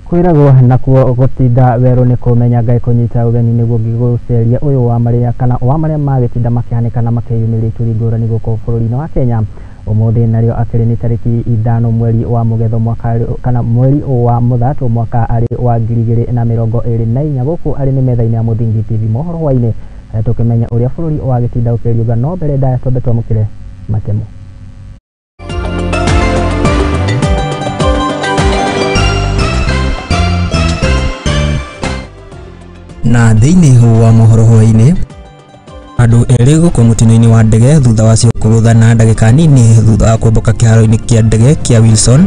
Kwĩragwo nakuo gũtinda werũ nĩ kũmenya Ngai kũnyita ũgeni nĩguo ngĩgũceria ũyũ wa marĩa kana wa marĩa magĩtinda makĩhanĩka na makĩyumĩria ituri ngũrani gũkũ bũrũri-inĩ wa Kenya. Ũmũthĩ narĩo akĩrĩ nĩ tarĩki 5 mweri wa mũgetho mwaka kana mweri wa mũthatũ mwaka arĩ wa 2024 gũkũ arĩ nĩ metha-inĩ ya Mũthingi TV mohoro hwainĩ tũkĩmenya ũrĩa bũrũri wagĩtinda ũkĩriũnga no mbere ndaya twambe twamũkĩre matemo. Na thĩinĩ wa mohoro hwainĩ andũ erĩ gũkua mũtino-inĩ wa ndege thutha wacio kũgũthana ndagĩka nini thutha wa kũmbũka kĩharo-inĩ kĩa ndege kĩa Wilson.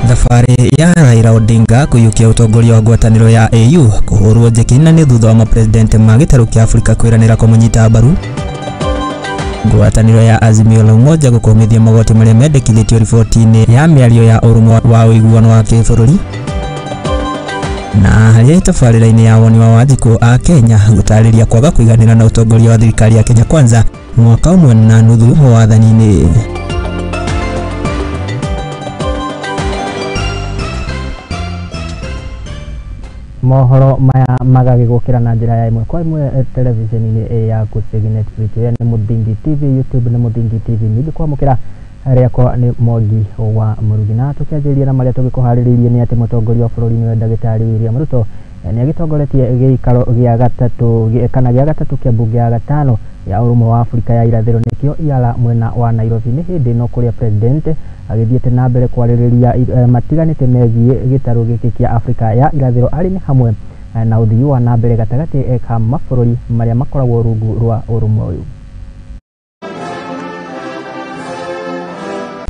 Thabarĩ ya Raila Odinga kũiyũkia ũtongoria wa ngwatanĩro ya AU kũhũrwo njeki na nĩ thutha wa mapresident ma gĩtarũ kĩa Afrika kwĩranĩra kũmũnyita mbaru. Ngwatanĩro ya Azimio la Umoja gũkũmithia magoti marĩa mendekithĩtio riboti-inĩ ya mĩario ya ũrũmwe wa ũiguano wa kĩbũrũri. Na harĩa tabarĩra-inĩ ya woni wa Wanjikũ a Kenya gũtarĩria kwaga kũiganĩra na ũtongoria wa thirikari ya Kenya Kwanza mwaka 1.5 wathani-inĩ. Mohoro maya magagĩgũkĩra na njĩra ya ĩmwe kwa ĩmwe televisheni-inĩ ya Gũcegi Netflix ĩrĩa nĩ Mũthingi TV, YouTube nĩ Mũthingi TV. Ningĩ kwamũkĩra rĩakwa nĩ Mwangi wa Mũrugi. Na tũkĩanjĩrĩria na marĩa tũgĩkũharĩrĩirie nĩ atĩ mũtongoria wa bũrũri nĩwe ndagĩtarĩ William Ruto nĩ agĩtongoretie gĩikaro gĩa gatatũ kana gĩa gatatũ kĩa mbunge ya gatano ya ũrũmwe wa Afrika ya irathĩro nĩkĩo IALA mwena wa Nairobi. Nĩ hĩndĩ ĩno kũrĩa president agĩthiĩte na mbere kwarĩrĩria matiganĩte megiĩ gĩtarũ gĩkĩ kĩa Afrika ya irathĩro arĩ nĩ hamwe na ũthii wa na mbere gatagatĩ ka mabũrũri marĩa makoragwo rungu rwa ũrũmwe ũyũ.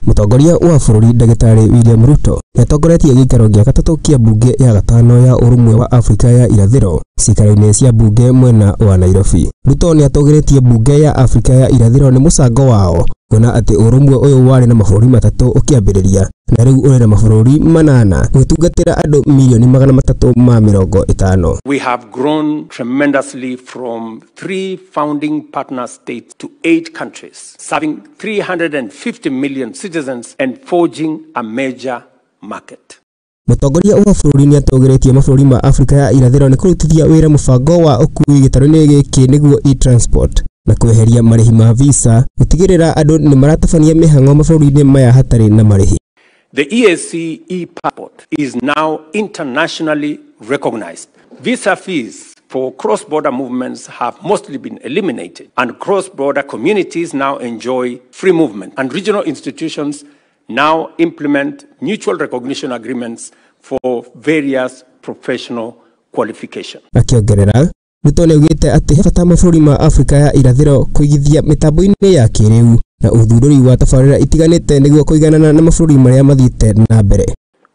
Mũtongoria wa bũrũri ndagĩtarĩ William Ruto nĩatongoretie gĩikaro gĩa gatatũ kĩa mbunge ya gatano ya ũrũmwe wa Afrika ya irathĩro ciikaro-inĩ cia mbunge mwena wa Nairobi. Ruto nĩatũgĩrĩtie mbunge ya Afrika ya irathĩro nĩ mũcango wao kuona atĩ ũrũmwe ũyũ warĩ na mabũrũri matatũ ũkĩambĩrĩria na rĩu ũrĩ na mabũrũri 8 gũtungatĩra andũ milioni 350. We have grown tremendously from 3 founding partner states to 8 countries, serving 350 million citizens and forging a major market. Mũtongoria wa bũrũri nĩatũgĩrĩtie mabũrũri ma Afrika ya irathĩro nĩ kũrutithia wĩra mũbango wa ũkuui gĩtarũ-inĩ gĩkĩ nĩguo e-transport na kweheria marĩhi ma visa gũtigĩrĩra andũ nĩ maratabania mĩhang'o mabũrũri-inĩ maya hatarĩ na marĩhi. The EAC e-passport is now internationally recognized. Visa fees for cross-border movements have mostly been eliminated, and cross-border communities now enjoy free movement, and regional institutions now implement mutual recognition agreements for various professional qualifications. Akĩongerera, Ruto nĩaugĩte atĩ he bata mabũrũri ma Afrika ya irathĩro kũigithia mĩtambo-inĩ ya kĩrĩu na ũthundũri wa tabarĩra itiganĩte nĩguo kũiganana na mabũrũri marĩa mathiĩte na mbere.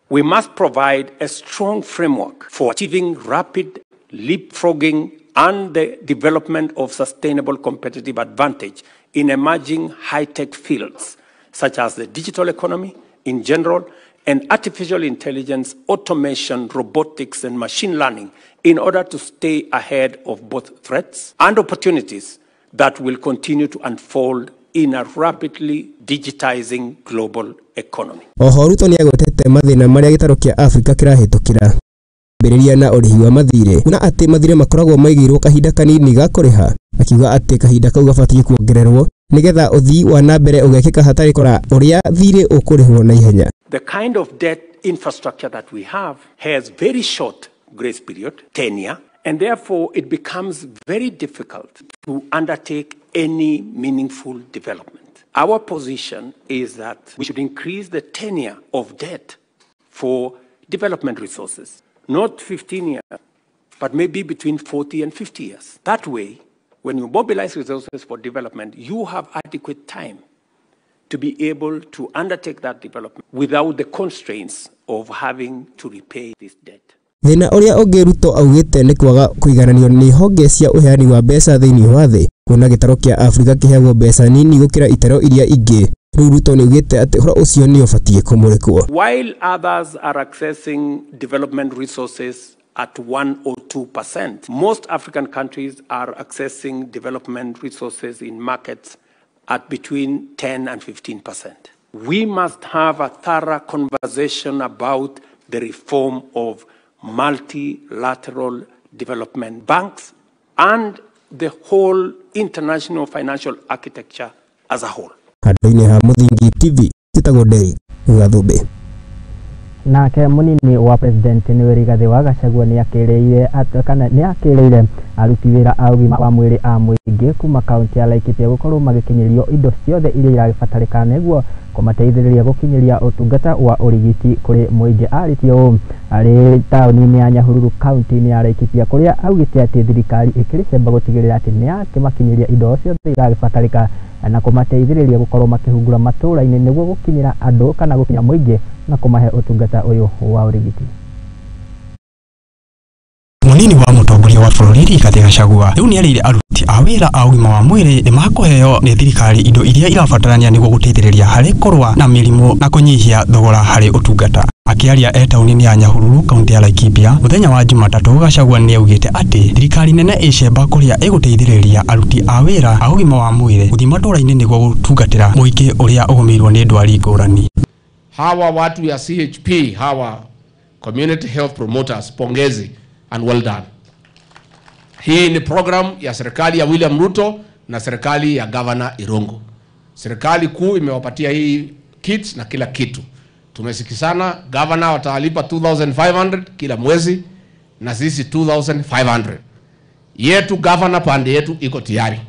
We must provide a strong framework for achieving rapid leapfrogging and the development of sustainable competitive advantage in emerging high-tech fields such as the digital economy in general and artificial intelligence, automation, robotics, and machine learning in order to stay ahead of both threats and opportunities that will continue to unfold in a rapidly digitizing global economy. Oho Ruto nĩagwetete mathĩna marĩa gĩtarũ kĩa Afrika kĩrahĩtũkĩra mbĩrĩria na ũrĩhi wa mathirĩ na atĩ mathirĩ makoragwo maigĩirwo kahinda kanini ga kũrĩha, akiuga atĩ kahinda kau gabatiĩ kuongererwo nĩgetha ũthii wa na mbere ũgekĩka hatarĩ kora ũrĩa thirĩ ũkũrĩhwo na ihenya. The kind of debt infrastructure that we have has very short grace period, tenure, and therefore it becomes very difficult to undertake any meaningful development. Our position is that we should increase the tenure of debt for development resources, not 15 years, but maybe between 40 and 50 years. That way, when you mobilize resources for development, you have adequate time to be able to undertake that development without the constraints of having to repay this debt. Thĩna ũrĩa ũngĩ Ruto augĩte nĩ kwaga kũigananio nĩ honge cia ũheani wa mbeca thĩinĩ wa thĩ, kuona gĩtarũ kĩa Afrika kĩheagwo mbeca nini gũkĩra itarũ iria ingĩ. Rĩu Ruto nĩaugĩte atĩ ũhoro ũcio nĩ ũbatiĩ kũmũrĩkwo. While others are accessing development resources at 1 or 2%, most African countries are accessing development resources in markets at between 10 and 15%. We must have a thorough conversation about the reform of multilateral development banks and the whole international financial architecture as a whole. Handũ-inĩ ha Mũthingi TV njĩtagwo Derrick Gathumbi. Nake munini wa president niwe Rigathi wa Gachagua nĩ akĩrĩire aruti wĩra a ũgima wa mwĩrĩ a mũingĩ kuma kaunti ya Laikipia gũkorwo magĩkinyĩrio indo ciothe iria iragĩbatarĩkana nĩguo kũmateithĩrĩria gũkinyĩria ũtungata wa ũrigiti kũrĩ mũingĩ. Arĩtie ũũ arĩ taũni-inĩ ya Nyahururu, kaunti-inĩ ya Laikipia, kũrĩa augĩte atĩ thirikari ĩkĩrĩ cemba gũtigĩrĩra atĩ nĩ yakĩmakinyĩria indo ciothe iragĩbatarĩka na kũmateithĩrĩria gũkorwo makĩhungura matũũra-inĩ nĩguo gũkinyĩra andũ kana gũkinya mũingĩ na kũmahe ũtungata ũyũ wa ũrigiti. Munini wa mũtongoria wa bũrũri Rigathĩ Gachagua rĩu nĩerĩire aruti a wĩra a ũgima wa mwĩrĩ nĩ makũheo nĩ thirikari indo iria irabatarania nĩguo gũteithĩrĩria harĩ kũrũa na mĩrimũ na kũnyihia thogora harĩ ũtungata. Akĩaria e taũni-inĩ ya Nyahururu, kaunti ya Laikipia, mũthenya wa Jumatatũ, Gachagua nĩaugĩte atĩ thirikari nene ĩcemba kũrĩa ĩgũteithĩrĩria aruti a wĩra a ũgima wa mwĩrĩ gũthiĩ matũũra-inĩ nĩguo gũtungatĩra mũingĩ ũrĩa ũgũmĩirwo nĩ ndwari ngũrani. Hawa watu ya CHP, hawa community health promoters, pongezi and well done. Hii ni program ya serikali ya William Ruto na serikali ya Governor Irungu. Serikali kuu imewapatia hii kits na kila kitu. Tumesikizana, governor watalipa 2500 kila mwezi na sisi 2500 yetu. Governor, pande yetu iko tayari.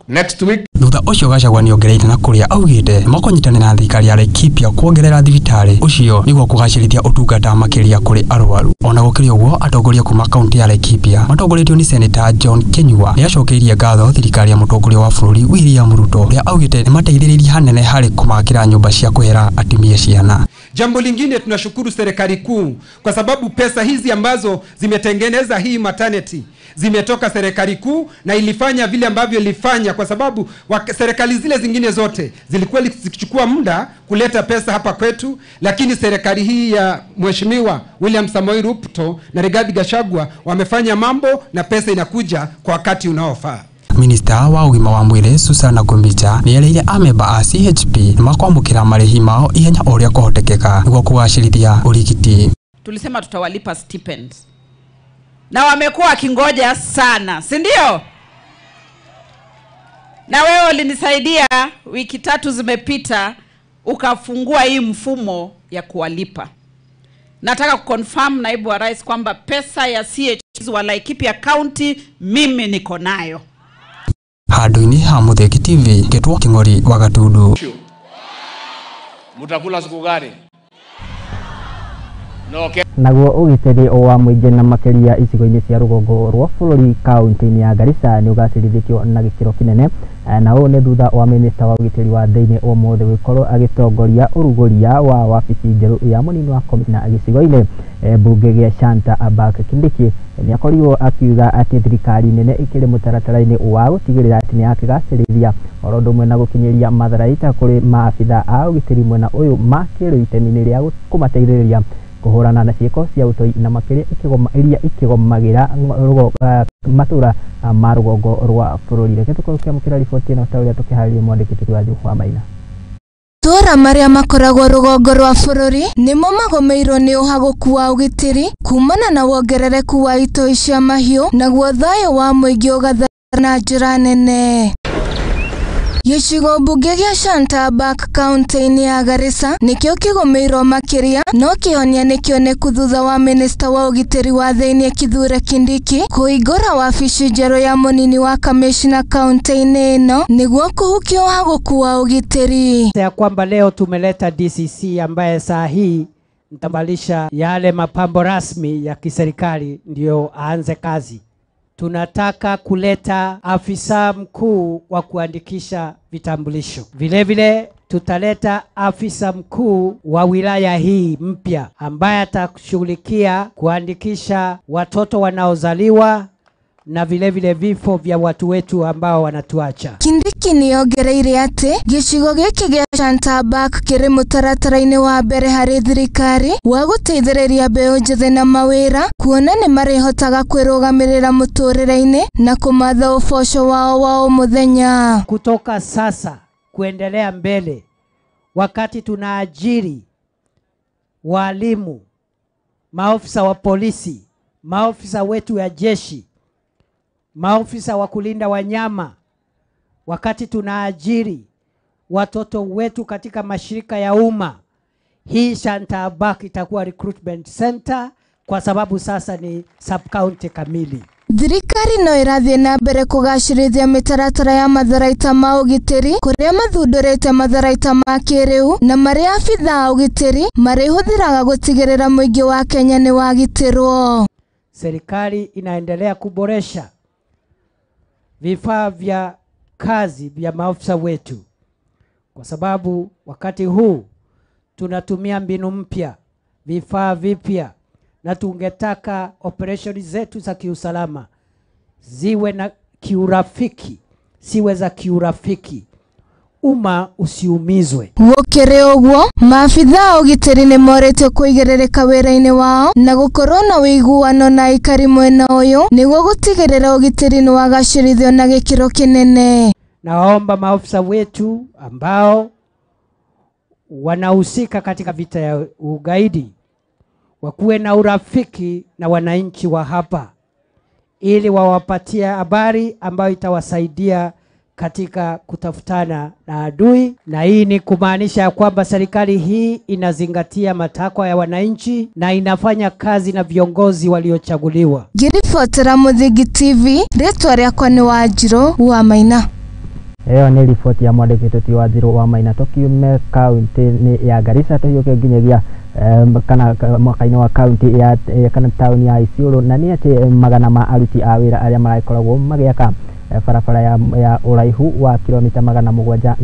Next week. Thutha ũcio Gachagua nĩongereire na kũrĩa augĩte makũnyitanĩra na thirikari ya Laikipia kuongerera thibitarĩ ũcio nĩguo kũgacĩrithia ũtungata makĩria kũrĩ arwaru. Ona gũkĩrĩ ũguo, atongoria kuma kaunti ya Laikipia matongoretio nĩ Senator John Kinyua nĩacokeirie ngatho thirikari ya mũtongoria wa bũrũri William Ruto, ũrĩa augĩte nĩmateithĩrĩirie hanene harĩ kũmakĩra nyũmba cia kũhera atumia ciana. Jambo lingine, tunashukuru serikali kuu kwa sababu pesa hizi ambazo zimetengeneza hii maternity zimetoka serikali kuu, na ilifanya vile ambavyo ilifanya kwa sababu serikali zile zingine zote zilikuwa zikichukua muda kuleta pesa hapa kwetu, lakini serikali hii ya Mheshimiwa William Samoei Ruto na Rigathi Gachagua wamefanya mambo na pesa inakuja kwa wakati unaofaa. Minista wa ũgima wa mwĩrĩ Susana Nakhumicha nĩerĩire amemba a CHP nĩmakwamũkĩra marĩhi mao ihenya o ũrĩa kũhotekeka nĩguo kũgacĩrithia ũrigiti. Tulisema tutawalipa stipends na wamekuwa wakingoja sana, si ndio? Na wewe ulinisaidia, wiki 3 zimepita, ukafungua hii mfumo ya kuwalipa. Nataka kuconfirm, naibu wa rais, kwamba pesa ya CHPs wa Laikipia County mimi niko nayo. Handũ-inĩ ha Mũtheki TV, ngetwo Kĩng'ori wa Gatundu. Mutakula siku gani? No, okay. Naguo ũgitĩri wa mũingĩ na makĩria icigo-inĩ cia rũgongo rwa bũrũri kaunti-inĩ ya Garissa nĩ ũgacĩrithĩtio na gĩkĩro kĩnene, na ũũ nĩ thutha wa minista wa ũgitĩri wa thĩinĩ ũmũthĩ gũkorwo agĩtongoria ũrugũria wa wabici njerũ ya mũnini wa komishna gĩcigo-inĩ mbunge gĩa Shanta Abak. Kindiki nĩ akorirwo akiuga atĩ thirikari nene ĩkĩrĩ mũtaratara-inĩ wa gũtigĩrĩra atĩ nĩ yakĩgacĩrithia oro ũndũ ũmwe na gũkinyĩria matharaita kũrĩ maabitha a ũgitĩri mwena ũyũ makĩrĩ itemi-inĩ rĩa kũmateithĩrĩria kũhũrana na ciĩko cia ũtoi na makĩria iria ikĩgomagĩra matũra ma rũgongo rwa bũrũri. Reke tũkorwo tũkĩamũkĩra riboti ĩno ta ũrĩa tũkĩharĩria mwandĩki witũ wa Maina. Matũũra marĩa makoragwo rũgongo rwa bũrũri nĩmo magomeirwo nĩ ũhagũku wa ũgitĩri kumana na wongerereku wa itoi cia mahiũ, naguo thayũ wa mũingĩ ũgathara na njĩra nene. Gĩcigo mbunge gĩa Shantabak kaunti-inĩ ya Garissa nĩkĩo kĩgũmĩirwo makĩria, no kĩhonia nĩ kĩoneku thutha wa minista wa ũgitĩri wa thĩinĩ Kithure Kindiki kũhingũra wabici njerũ ya mũnini wa kamishna kaunti-inĩ ĩno nĩguo kũhukia ũhagũku wa ũgitĩri. Ya kwamba leo tumeleta DCC ambaye saa hii nitamvalisha yale mapambo rasmi ya kiserikali ndio aanze kazi. Tunataka kuleta afisa mkuu wa kuandikisha vitambulisho. Vile vile tutaleta afisa mkuu wa wilaya hii mpya ambaye atashughulikia kuandikisha watoto wanaozaliwa na vile vile vifo vya watu wetu ambao wanatuacha. Kindiki nĩongereire atĩ gĩcigo gĩkĩ gĩa Shantabak kĩrĩ mũtaratara-inĩ wa mbere harĩ thirikari wa gũteithĩrĩria mbeũ njĩthĩ na mawĩra, kuona nĩ marĩhotaga kwĩrũgamĩrĩra mũtũrĩre-inĩ na kũmatha ũboco wao wa o mũthenya. Kutoka sasa kuendelea mbele, wakati tunaajiri walimu, maofisa wa polisi, maofisa wetu ya jeshi, maofisa wa kulinda wanyama, wakati tunaajiri watoto wetu katika mashirika ya umma, hii Shantabak itakuwa recruitment center kwa sababu sasa ni sub-county kamili. Thirikari no ĩrathiĩ na mbere kũgacĩrithia mĩtaratara ya matharaita ma ũgitĩri kũrĩa mathundũrĩte matharaita ma kĩrĩu na marĩa abithaa a ũgitĩri marĩhũthĩraga gũtigĩrĩra mũingĩ wa Kenya nĩ wagitĩrwo. Serikali inaendelea kuboresha vifaa vya kazi vya maofisa wetu, kwa sababu wakati huu tunatumia mbinu mpya, vifaa vipya, na tungetaka operesheni zetu za kiusalama ziwe na kiurafiki, siwe za kiurafiki, umma usiumizwe. Gũkĩrĩ ũguo, maabithaa a ũgitĩri nĩ morĩtio kũigĩrĩrĩka wĩra-inĩ wao na gũkorwo na ũiguano na aikari mwena ũyũ nĩguo gũtigĩrĩra ũgitĩri nĩ wagacĩrithio na gĩkĩro kĩnene. Nawaomba maofisa wetu ambao wanahusika katika vita ya ugaidi wakuwe na urafiki na wananchi wa hapa, ili wawapatie habari ambayo itawasaidia katika kutafutana na adui. Na hii ni kumaanisha kwamba serikali hii inazingatia matakwa ya wananchi na inafanya kazi na viongozi waliochaguliwa. Ngĩribotera Mũthingi TV, rĩtwa rĩakwa nĩ Wanjirũ wa Maina. Ĩyo nĩ riboti ya mwandĩki ti Wanjirũ wa Maina. Tũkiume kaunti-inĩ ya Garissa tũhiũke nginyagia kana mwaka-inĩ wa kaunti ya kana tauni ya Isiolo, na nĩ atĩ magana ma aruti a wĩra arĩa maragĩkoragwo magĩaka barabara ya ũraihu wa kilomita 750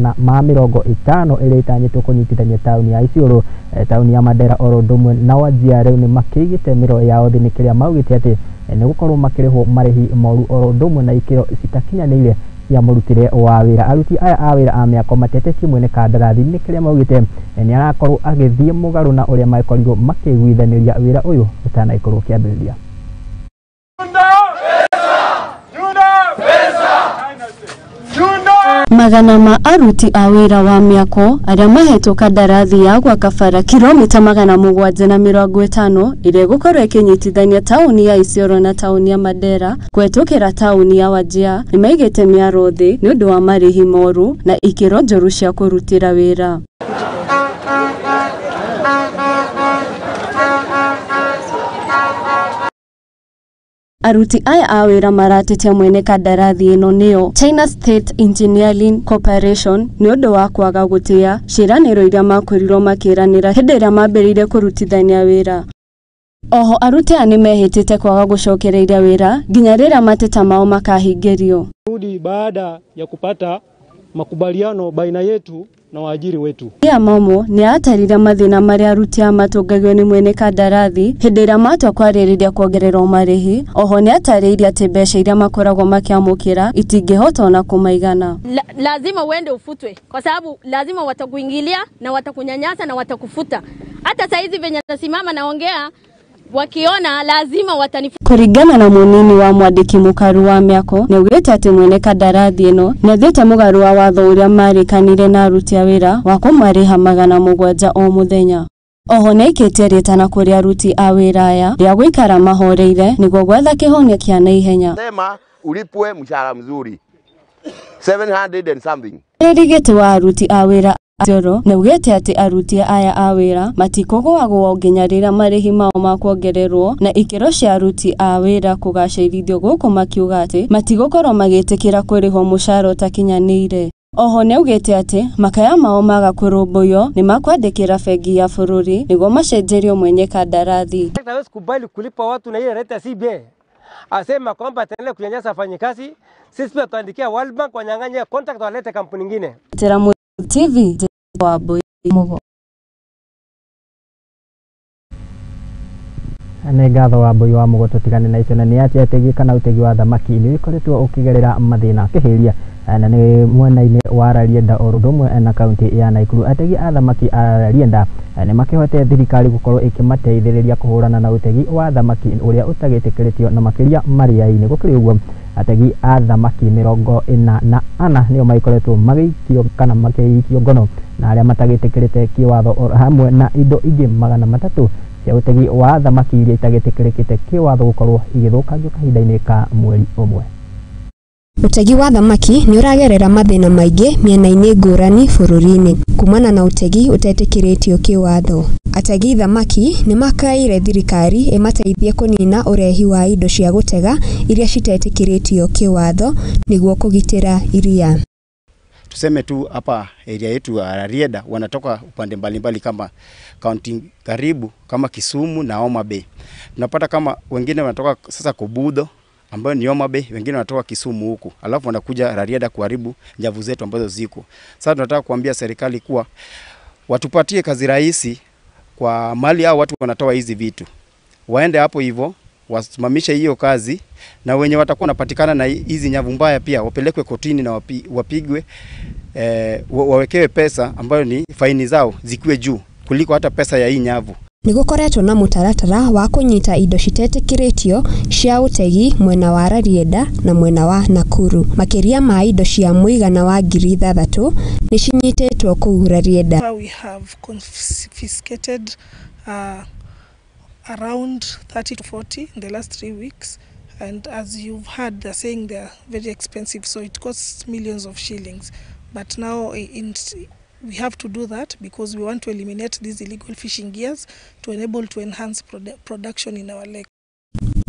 ĩrĩa ĩtanyĩtwo kũnyitithania tauni ya Isiolo, tauni ya Mandera oro ũndũ ũmwe na Wajir rĩu nĩ makĩigĩte mĩro yao thĩ nĩ kĩrĩa maugĩte atĩ nĩ gũkorwo makĩrĩhwo marĩhi moru oro ũndũ ũmwe na ikĩro citakinyanĩire cia mũrutĩre wa wĩra. Aruti aya a wĩra a mĩako matetetie mwene kandarathi nĩ kĩrĩa maugĩte nĩ arakorwo agĩthiĩ mũgarũ na ũrĩa makorirwo makĩiguithanĩria wĩra ũyũ ũtanaikorwo ũkĩambĩrĩria. Magana ma aruti a wĩra wa mĩako arĩa mahetwo kandarathi ya gwaka bara kilomita 750 ĩrĩa ĩgũkorwo ĩkĩnyitithania taũni ya Isiolo na taũni ya Mandera kũhetũkĩra taũni ya Wajir nĩmaigĩte mĩaro thĩ nĩ ũndũ wa marĩhi moru na ikĩro njũru cia kũrutĩra wĩra. Aruti aya a wĩra maratetia mwene kandarathi ĩno nĩyo China State Engineering Corporation nĩ ũndũ wa kwaga gũtĩa ciĩranĩro iria makorirwo makĩranĩra hĩndĩ ĩrĩa mambĩrĩirie kũrutithania wĩra. Oho aruti aya nĩmehĩtĩte kwaga gũcokereria wĩra nginya rĩrĩa mateta mao makahingĩrio. Rudi baada ya kupata makubaliano baina yetu na waajiri wetu. Ya Momo nĩ atarire mathĩna marĩa aruti aya matũngagio nĩ mwene kandarathi hĩndĩ ĩrĩa matua kwarĩrĩria kuongererwo marĩhi. Oho nĩ atarĩirie atĩ mbeca iria makoragwo makĩamũkĩra itingĩhota ona kũmaigana. Lazima uende ufutwe kwa sababu lazima watakuingilia na watakunyanyasa na watakufuta. Hata saizi venye nasimama naongea wakiona lazima watanifuta. Kũringana na mũnini wa mwandĩki mũkaru wa mĩako nĩaugĩte atĩ mwene kandarathi ĩno nĩathiĩte mũgarũ wa watho ũrĩa marĩkanire na aruti a wĩra wa kũmarĩha 700 o mũthenya. Oho nĩaikĩtie rĩtana kũrĩ aruti a wĩra aya rĩa gũikara mahoreire nĩguo gwetha kĩhonia kĩa naihenya. Sema ulipwe mshahara mzuri 700 and something. Rĩrigĩti wa aruti a wĩra Isiolo nĩaugĩte atĩ aruti aya a wĩra matikũgũagũo nginya rĩrĩa marĩhi mao makuongererwo na ikĩro cia aruti a wĩra kũgacĩrithio gũkũ makiuga atĩ matigũkorwo magĩtĩkĩra kũrĩhwo mũcara ũtakinyanĩire. Oho nĩaugĩte atĩ makaya mao maga kũrũmbũiyo nĩmakwandĩkĩra bengi ya bũrũri nĩguo macenjerio mwenye kandarathi. Hawezi kubali kulipa watu na ile rate ya CBA. Asema kwamba ataendelea kunyanyasa wafanyikazi, sisi pia tuandikia World Bank wanyang'anye contract walete kampuni nyingine. Tera TV wa Mugo. Nĩ ngatho wa Mbui wa Mugo. Tũtigane na icio na nĩ atĩ ategi kana ũtegi wa thamaki nĩ ũkoretwo ũkĩgerera mathĩna kĩhĩria na nĩ mwena-inĩ wa Rarienda o ũndũ ũmwe na kaunti ya Nakuru. Ategi a thamaki a Rarienda nĩ makĩhote thirikari gũkorwo ĩkĩmateithĩrĩria kũhũrana na ũtegi wa thamaki ũrĩa ũtagĩtĩkĩrĩtio na makĩria maria-inĩ. Gũkĩrĩ ũguo ategi a thamaki 44 nĩo magĩkoretwo magĩikio kana makĩikio ngono na arĩa matagĩtĩkĩrĩte kĩwatho hamwe na indo ingĩ 300 Cia ũtegi wa thamaki iria itagĩtĩkĩrĩkĩte kĩwatho gũkorwo igĩthũkangio kahinda-inĩ ka mweri ũmwe. Ũtegi wa thamaki nĩ ũragerera mathĩna maingĩ mĩena-inĩ ngũrani bũrũri-inĩ kumana na ũtegi ũtetĩkĩrĩtio kĩwatho. Ategi thamaki nĩ makaĩire thirikari ĩmateithie kũnina ũrehi wa indo cia gũtega iria citetĩkĩrĩtio kĩwatho nĩguo kũgitĩra iria. Tuseme tu hapa area yetu ya Rarieda wanatoka upande mbalimbali kama kaunti karibu kama Kisumu na Homa Bay. Tunapata kama wengine wanatoka sasa Kobudho ambayo ni Homa Bay, wengine wanatoka Kisumu huku, alafu wanakuja Rarieda kuharibu nyavu zetu ambazo ziko. Sasa tunataka kuambia serikali kuwa watupatie kazi rahisi kwa mali hao watu wanatoa hizi vitu. Waende hapo hivyo wasimamishe hiyo kazi, na wenye watakuwa wanapatikana na hizi nyavu mbaya pia wapelekwe kotini na wapigwe, wawekewe pesa ambayo ni faini zao zikuwe juu kuliko hata pesa ya hii nyavu. Nĩgũkoretwo na mũtaratara wa kũnyita indo citetĩkĩrĩtio cia ũtegi mwena wa Rarieda na mwena wa Nakuru. Makĩria ma indo cia mũigana wa 6,000 nĩcinyitĩtwo kũu Rarieda. We have confiscated around 30 to 40 in the last 3 weeks, and as you've heard, they're saying they're very expensive, so it costs millions of shillings. But now we have to do that because we want to eliminate these illegal fishing gears to enable to enhance production in our lake.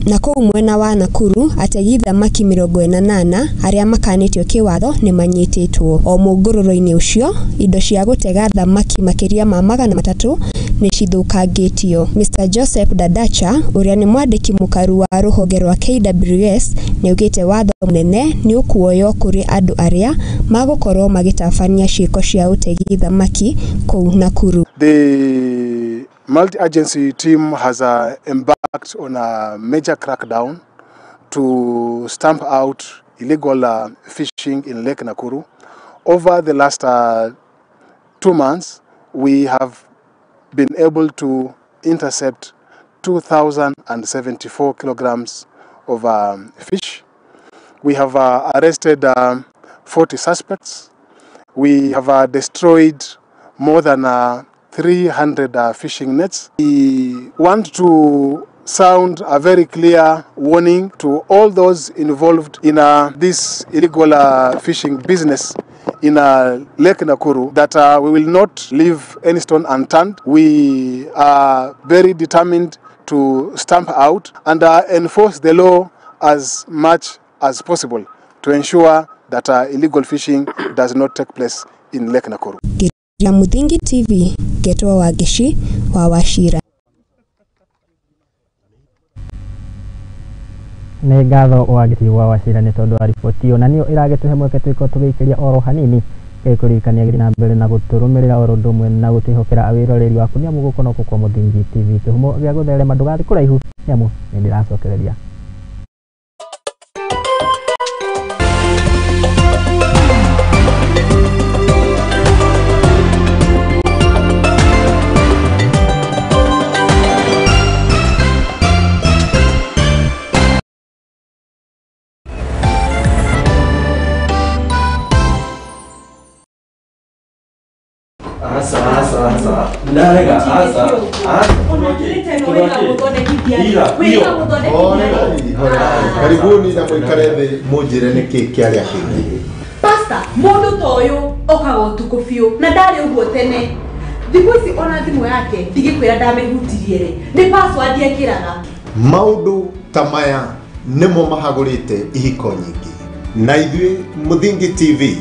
Na kũu mwena wa Nakuru ategi thamaki 88 arĩa makanĩtio kĩwatho nĩ manyitĩtwo. O mũngũrũro-inĩ ũcio indo cia gũtega thamaki makĩria ma 300 nĩ cithũkangĩtio. Mr Joseph Dadacha ũrĩa nĩ mwandĩki mũkaru wa rũhonge rwa KWS nĩaugĩte watho mũnene nĩ ũkuoywo kũrĩ andũ arĩa magũkorwo magĩtabania ciĩko cia ũtegi thamaki kũu Nakuru. The multi-agency team has embarked on a major crackdown to stamp out illegal fishing in Lake Nakuru. Over the last 2 months, we have been able to intercept 2,074 kilograms of fish. We have arrested 40 suspects. We have destroyed more than 300 fishing nets. We want to sound a very clear warning to all those involved in this illegal fishing business in Lake Nakuru that we will not leave any stone unturned. We are very determined to stamp out and enforce the law as much as possible to ensure that illegal fishing does not take place in Lake Nakuru. Muthingi TV, Getwa Wageshi wa Wachira. Nĩ ngatho Wagĩci wa Wachira nĩ tondũ wa riboti ĩyo, na nĩyo ĩragĩtũhe mweke twĩko tũgĩikĩria oro hanini gĩkũririkania gĩthiĩ na mbere na gũtũrũmĩrĩra oro ũndũ ũmwe na gũtwĩhokera wĩroreri waku nĩ amu gũkũ no kwa Muthingi TV kĩhumo gĩa gũtherema. Ndũgathiĩ kũraihu nĩ amu nĩ ndĩracokereria. Karibuni na mwikare thĩ mũnjĩre nĩkĩ kĩarĩa kĩngĩ. Pastor, mũndũ ta ũyũ okaga ũtukũ biũ na ndarĩ ũguo tene. Thikũ ici ona thimũ yake ndigĩkwĩra ndamĩhutirie rĩ, nĩ password ekĩraga. Maũndũ ta maya nĩmo mahagũrĩte ihiko nyingĩ, na ithuĩ Muthingi TV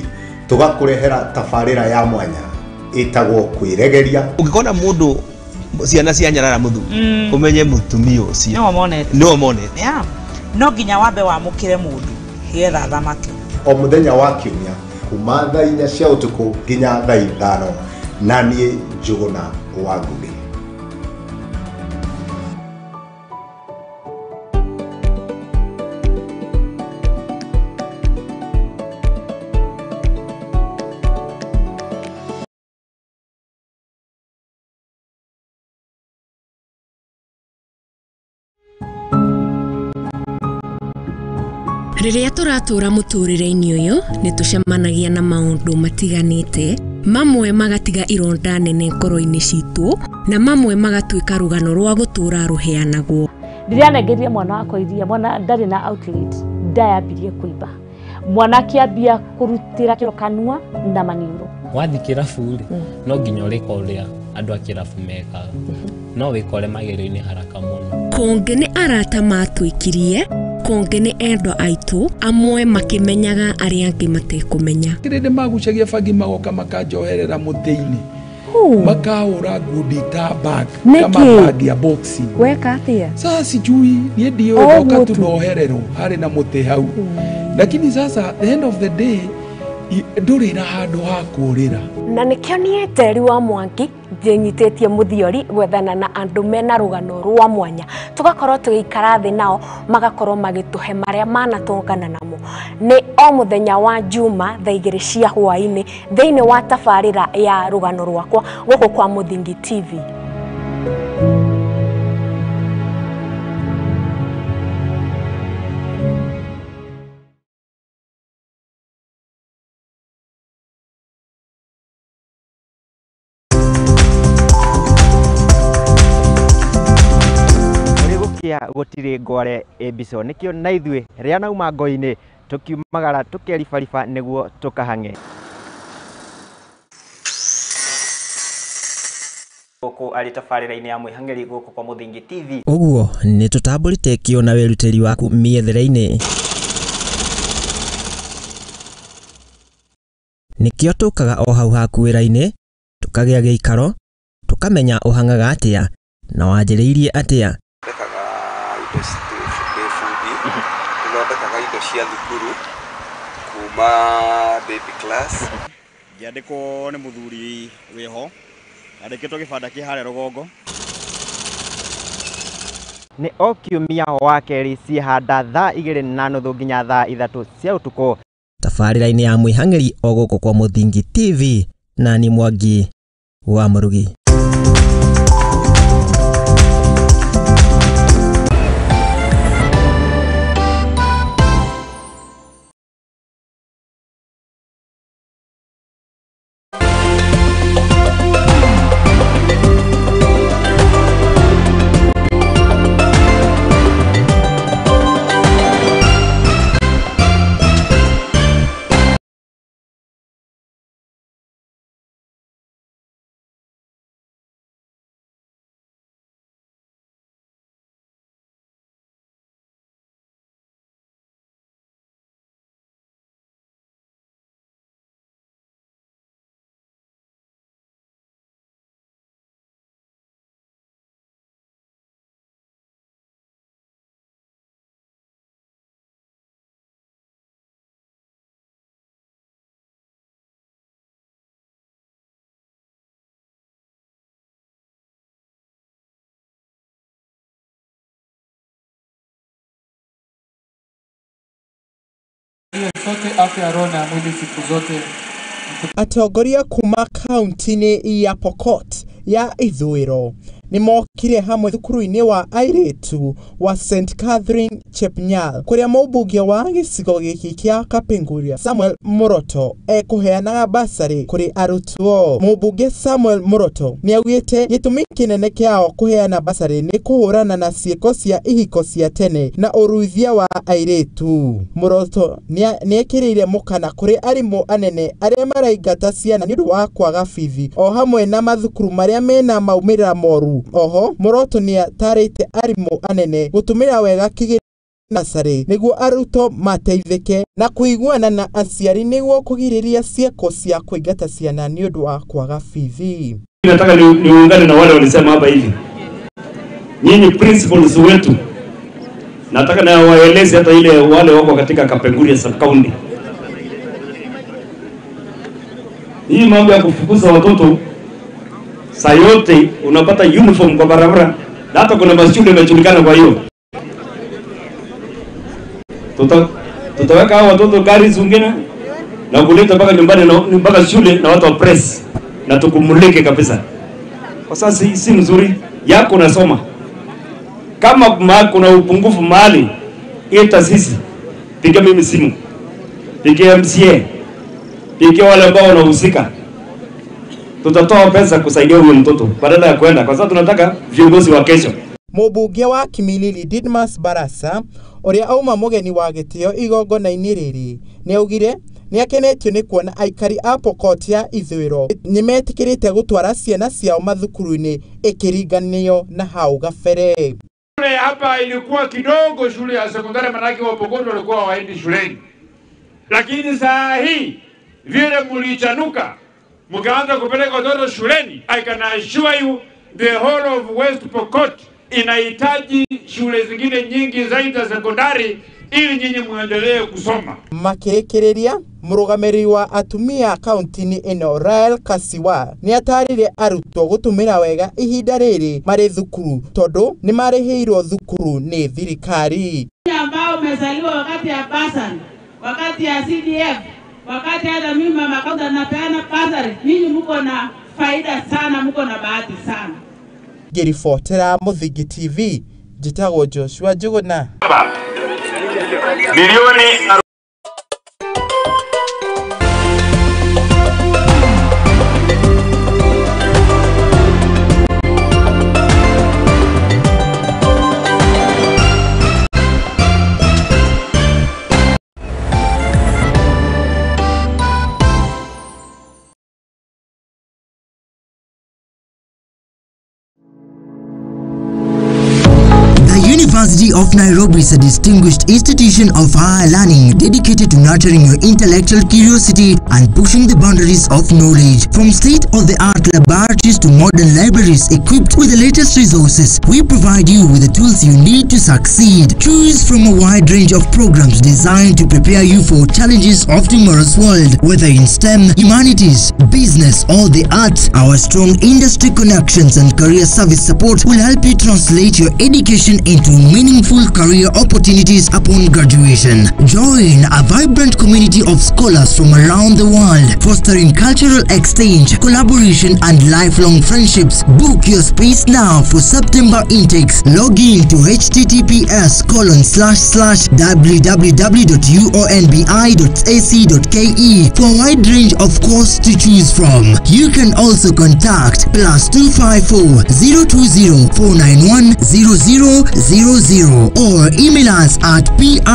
tũgakũrehera tabarĩra ya mwanya ĩtagwo kwĩregeria. Ũngĩkona mũndũ ciana cia nyarara mũthuri ũmenye mũtumia ũcio nĩwe monete. No nginya wambe wamũkĩre mũndũ getha thamake. O mũthenya wa kiumia kuma thaa 4 cia ũtukũ nginya thaa 5, na niĩ Njũgũna wa Ngũgĩ. Rĩrĩa tũratũra mũtũrĩre-inĩ ũyũ nĩ tũcemanagia na maũndũ matiganĩte, mamwe magatiga ironda nene ngoro-inĩ citũ na mamwe magatuĩka rũgano rwa gũtũra rũheanagwo. Ndĩranengeria mwana wakwa iria, mwana ndarĩ na outlet, ndayambirie kũimba, mwana akĩambia kũrutĩra kĩro kanua na maniũrũ. Wathiĩ kĩrabu rĩ, no nginya ũrĩka ũrĩa andũ a kĩrabu mekaga, no wĩkore magerio-inĩ haraka mũno. Kũngĩ nĩ arata matwĩkirie, kũngĩ nĩ endwa aitũ, amwe makĩmenyaga arĩa angĩ matekũmenya. Kĩrĩndĩ magucagia bangi magoka makanjoherera mũtĩ-inĩ, makahũra ngundi ta bag kama bag ya boxing. Weka atia? Sasa sijui niĩ ndiũĩ, ndoka tu nohererwo harĩ na mũtĩ hau, lakini sasa the end of the day ndũrĩ na handũ ha kũũrĩra. Na nĩkĩo niĩ Njeri wa Mwangi ndĩnyitĩtie mũthiori gwethana na andũ mena rũgano rwa mwanya, tũgakorwo tũgĩikara thĩ nao magakorwo magĩtũhe marĩa manatũngana namo. Nĩ o mũthenya wa Juma thaa 2 cia hwaĩ-inĩ thĩinĩ wa tabarĩra ya rũgano rwakwa gũkũ kwa Mũthingi TV. Gũtirĩ ngware ĩmbico nĩkĩo na ithuĩ rĩa nauma ngo-inĩ tũkiumagara tũkeribariba nĩguo tũkahang'e. Gũkũ arĩ tabarĩra-inĩ ya mwĩhang'eri gũkũ kwa Mũthingi TV. Ũguo nĩ tũtambũrĩte kĩo na wĩrutĩri waku mĩethere-inĩ, nĩkĩo tũkaga o hau haku wĩra-inĩ, tũkagĩa gĩikaro, tũkamenya ũhang'aga atĩa na wanjĩrĩirie atĩa. Thondekaga indo cia thukuru kuma baby class. Ngĩandĩkwo nĩ mũthuri wĩho, andĩkĩtwo gĩbanda kĩ harĩa rũgongo. Nĩ o kiumia wa kerĩ ciĩhanda thaa 2:30 nginya thaa 3 cia ũtukũ. Tabarĩra-inĩ ya mwĩhang'eri o gũkũ kwa Mũthingi TV, na ni Mwangi wa Mũrugi. Sote afya roho na mwili siku zote. Atongoria kuma kaunti-inĩ ya Pokot ya ithũĩro nĩ mokire hamwe thukuru-inĩ wa airĩtu wa St Catherine Chepnyal kũrĩa mũmbunge wa gĩcigo gĩkĩ kĩa Kapenguria Samuel Moroto ekũheanaga basarĩ kũrĩ arutwo. Mũmbunge Samuel Moroto nĩ augĩte gĩtũmi kĩnene kĩao kũheana basarĩ nĩ kũhũrana na ciĩko cia ihiko cia tene na ũruithia wa airĩtu. Moroto nĩ ekĩrĩire mũkana kũrĩ arimũ anene arĩa maraingata ciana nĩ ũndũ wa kwaga bithi o hamwe na mathukuru marĩa mena maumĩrĩra moru. Oho Moroto nĩ atarĩte arimũ anene gũtũmĩra wega kĩgĩna basarĩ nĩguo arutwo mateithĩke na kũiguana na aciari nĩguo kũgirĩrĩria ciĩko cia kũingata ciana nĩ ũndũ wa kwaga bithi. Nataka niungane na wale walisema hapa hivi, nyinyi principals wetu, nataka na waeleze hata ile wale wako katika Kapenguria sub county, hii mambo ya kufukuza watoto saa yote unapata uniform kwa barabara, na hata kuna mashule yamejulikana. Kwa hiyo tutaweka hao watoto gari zingine na kuleta mpaka nyumbani na mpaka shule na watu wa press na tukumulike kabisa. Kwa sasa si mzuri yako unasoma. Kama kuna upungufu mahali, ita sisi Piga mimi simu, pigia MCA, pigia wale ambao wanahusika. Tutatoa pesa kusaidia huyo mtoto badala ya kwenda, kwa sababu tunataka viongozi wa kesho. Mũmbunge wa Kimilili Didmas Barasa ũrĩa auma mũgeni wa gĩtĩo igongona-inĩ rĩrĩ nĩaugire nĩakenetio nĩ kuona aikari a Pokot ya ithũĩro nĩmetĩkĩrĩte gũtwara ciana ciao mathukuru-inĩ ĩkĩringanio na hau gabere. Shule hapa ilikuwa kidogo, shule ya sekondari, manake wa Pokot walikuwa waendi shuleni, lakini saa hii vile mulichanuka mkaanza kupeleka watoto shuleni, I can assure you the whole of West Pokot inahitaji shule zingine nyingi zaidi za sekondari ili nyinyi muendelee kusoma. Makĩrĩkĩrĩria mũrũgamĩrĩri wa atumia kaunti-inĩ ĩno Rael Kasiwa nĩatarire arutwo gũtũmĩra wega ihinda rĩrĩ marĩ thukuru tondũ nĩmarĩhĩirwo thukuru nĩ thirikari. Ambao umezaliwa wakati ya basari, wakati ya CDF, wakati hata mimi mama kaunti napeana basari, nyinyi mko na faida sana, mko na bahati sana. Ngĩribotera Mũthingi TV njĩtagwo Joshua Njuguna. Milioni University of Nairobi is a distinguished institution of higher learning dedicated to nurturing your intellectual curiosity and pushing the boundaries of knowledge. From state-of-the-art laboratories to modern libraries equipped with the latest resources, we provide you with the tools you need to succeed. Choose from a wide range of programs designed to prepare you for challenges of tomorrow's world, whether in STEM, humanities, business, or the arts. Our strong industry connections and career service support will help you translate your education into meaningful career opportunities upon graduation. Join a vibrant community of scholars from around the world, fostering cultural exchange, collaboration, and lifelong friendships. Book your space now for September intakes. Log in to https://www.uonbi.ac.ke for a wide range of courses to choose from. You can also contact +254 020 491 0000 or email us at pr@ounbi.ac.ke.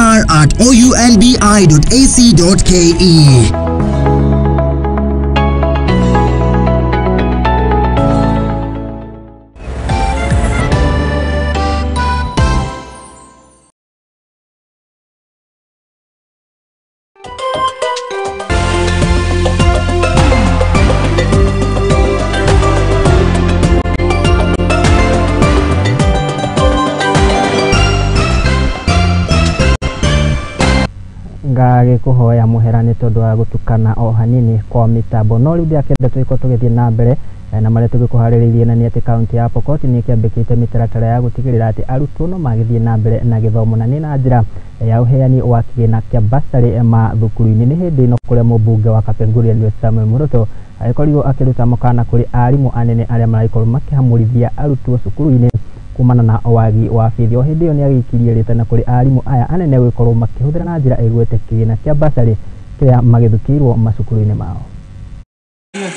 Ngagĩkũhoya mũhera nĩ tondũ wa gũtukana o hanini kwa mĩtambo, no rĩu ndĩrakĩenda tũgĩkorwo tũgĩthiĩ na mbere na marĩa tũgĩkũharĩrĩirie, na nĩ atĩ kaunti ya Pokot nĩ ĩkĩambĩkĩte mĩtaratara ya gũtigĩrĩra atĩ arutwo no magĩthiĩ na mbere na gĩthomo, na nĩ na njĩra ya ũheani wa kĩgĩna kĩa basarĩ mathukuru-inĩ. Nĩ hĩndĩ ĩno kũrĩa mũmbunge wa Kapenguria nĩwe Samuel Moroto agĩkorirwo akĩruta mũkana kũrĩ arimũ anene arĩa maragĩkorwo makĩhamũrithia arutwo cukuru-inĩ kumana na wagi wa bithi. O hĩndĩ ĩyo nĩ agĩikirie rĩtana kũrĩ arimũ aya anene gũkorwo makĩhũthĩra na njĩra ĩgwete kĩgĩna kĩa basarĩ kĩrĩa magĩthukĩirwo macukuru-inĩ mao.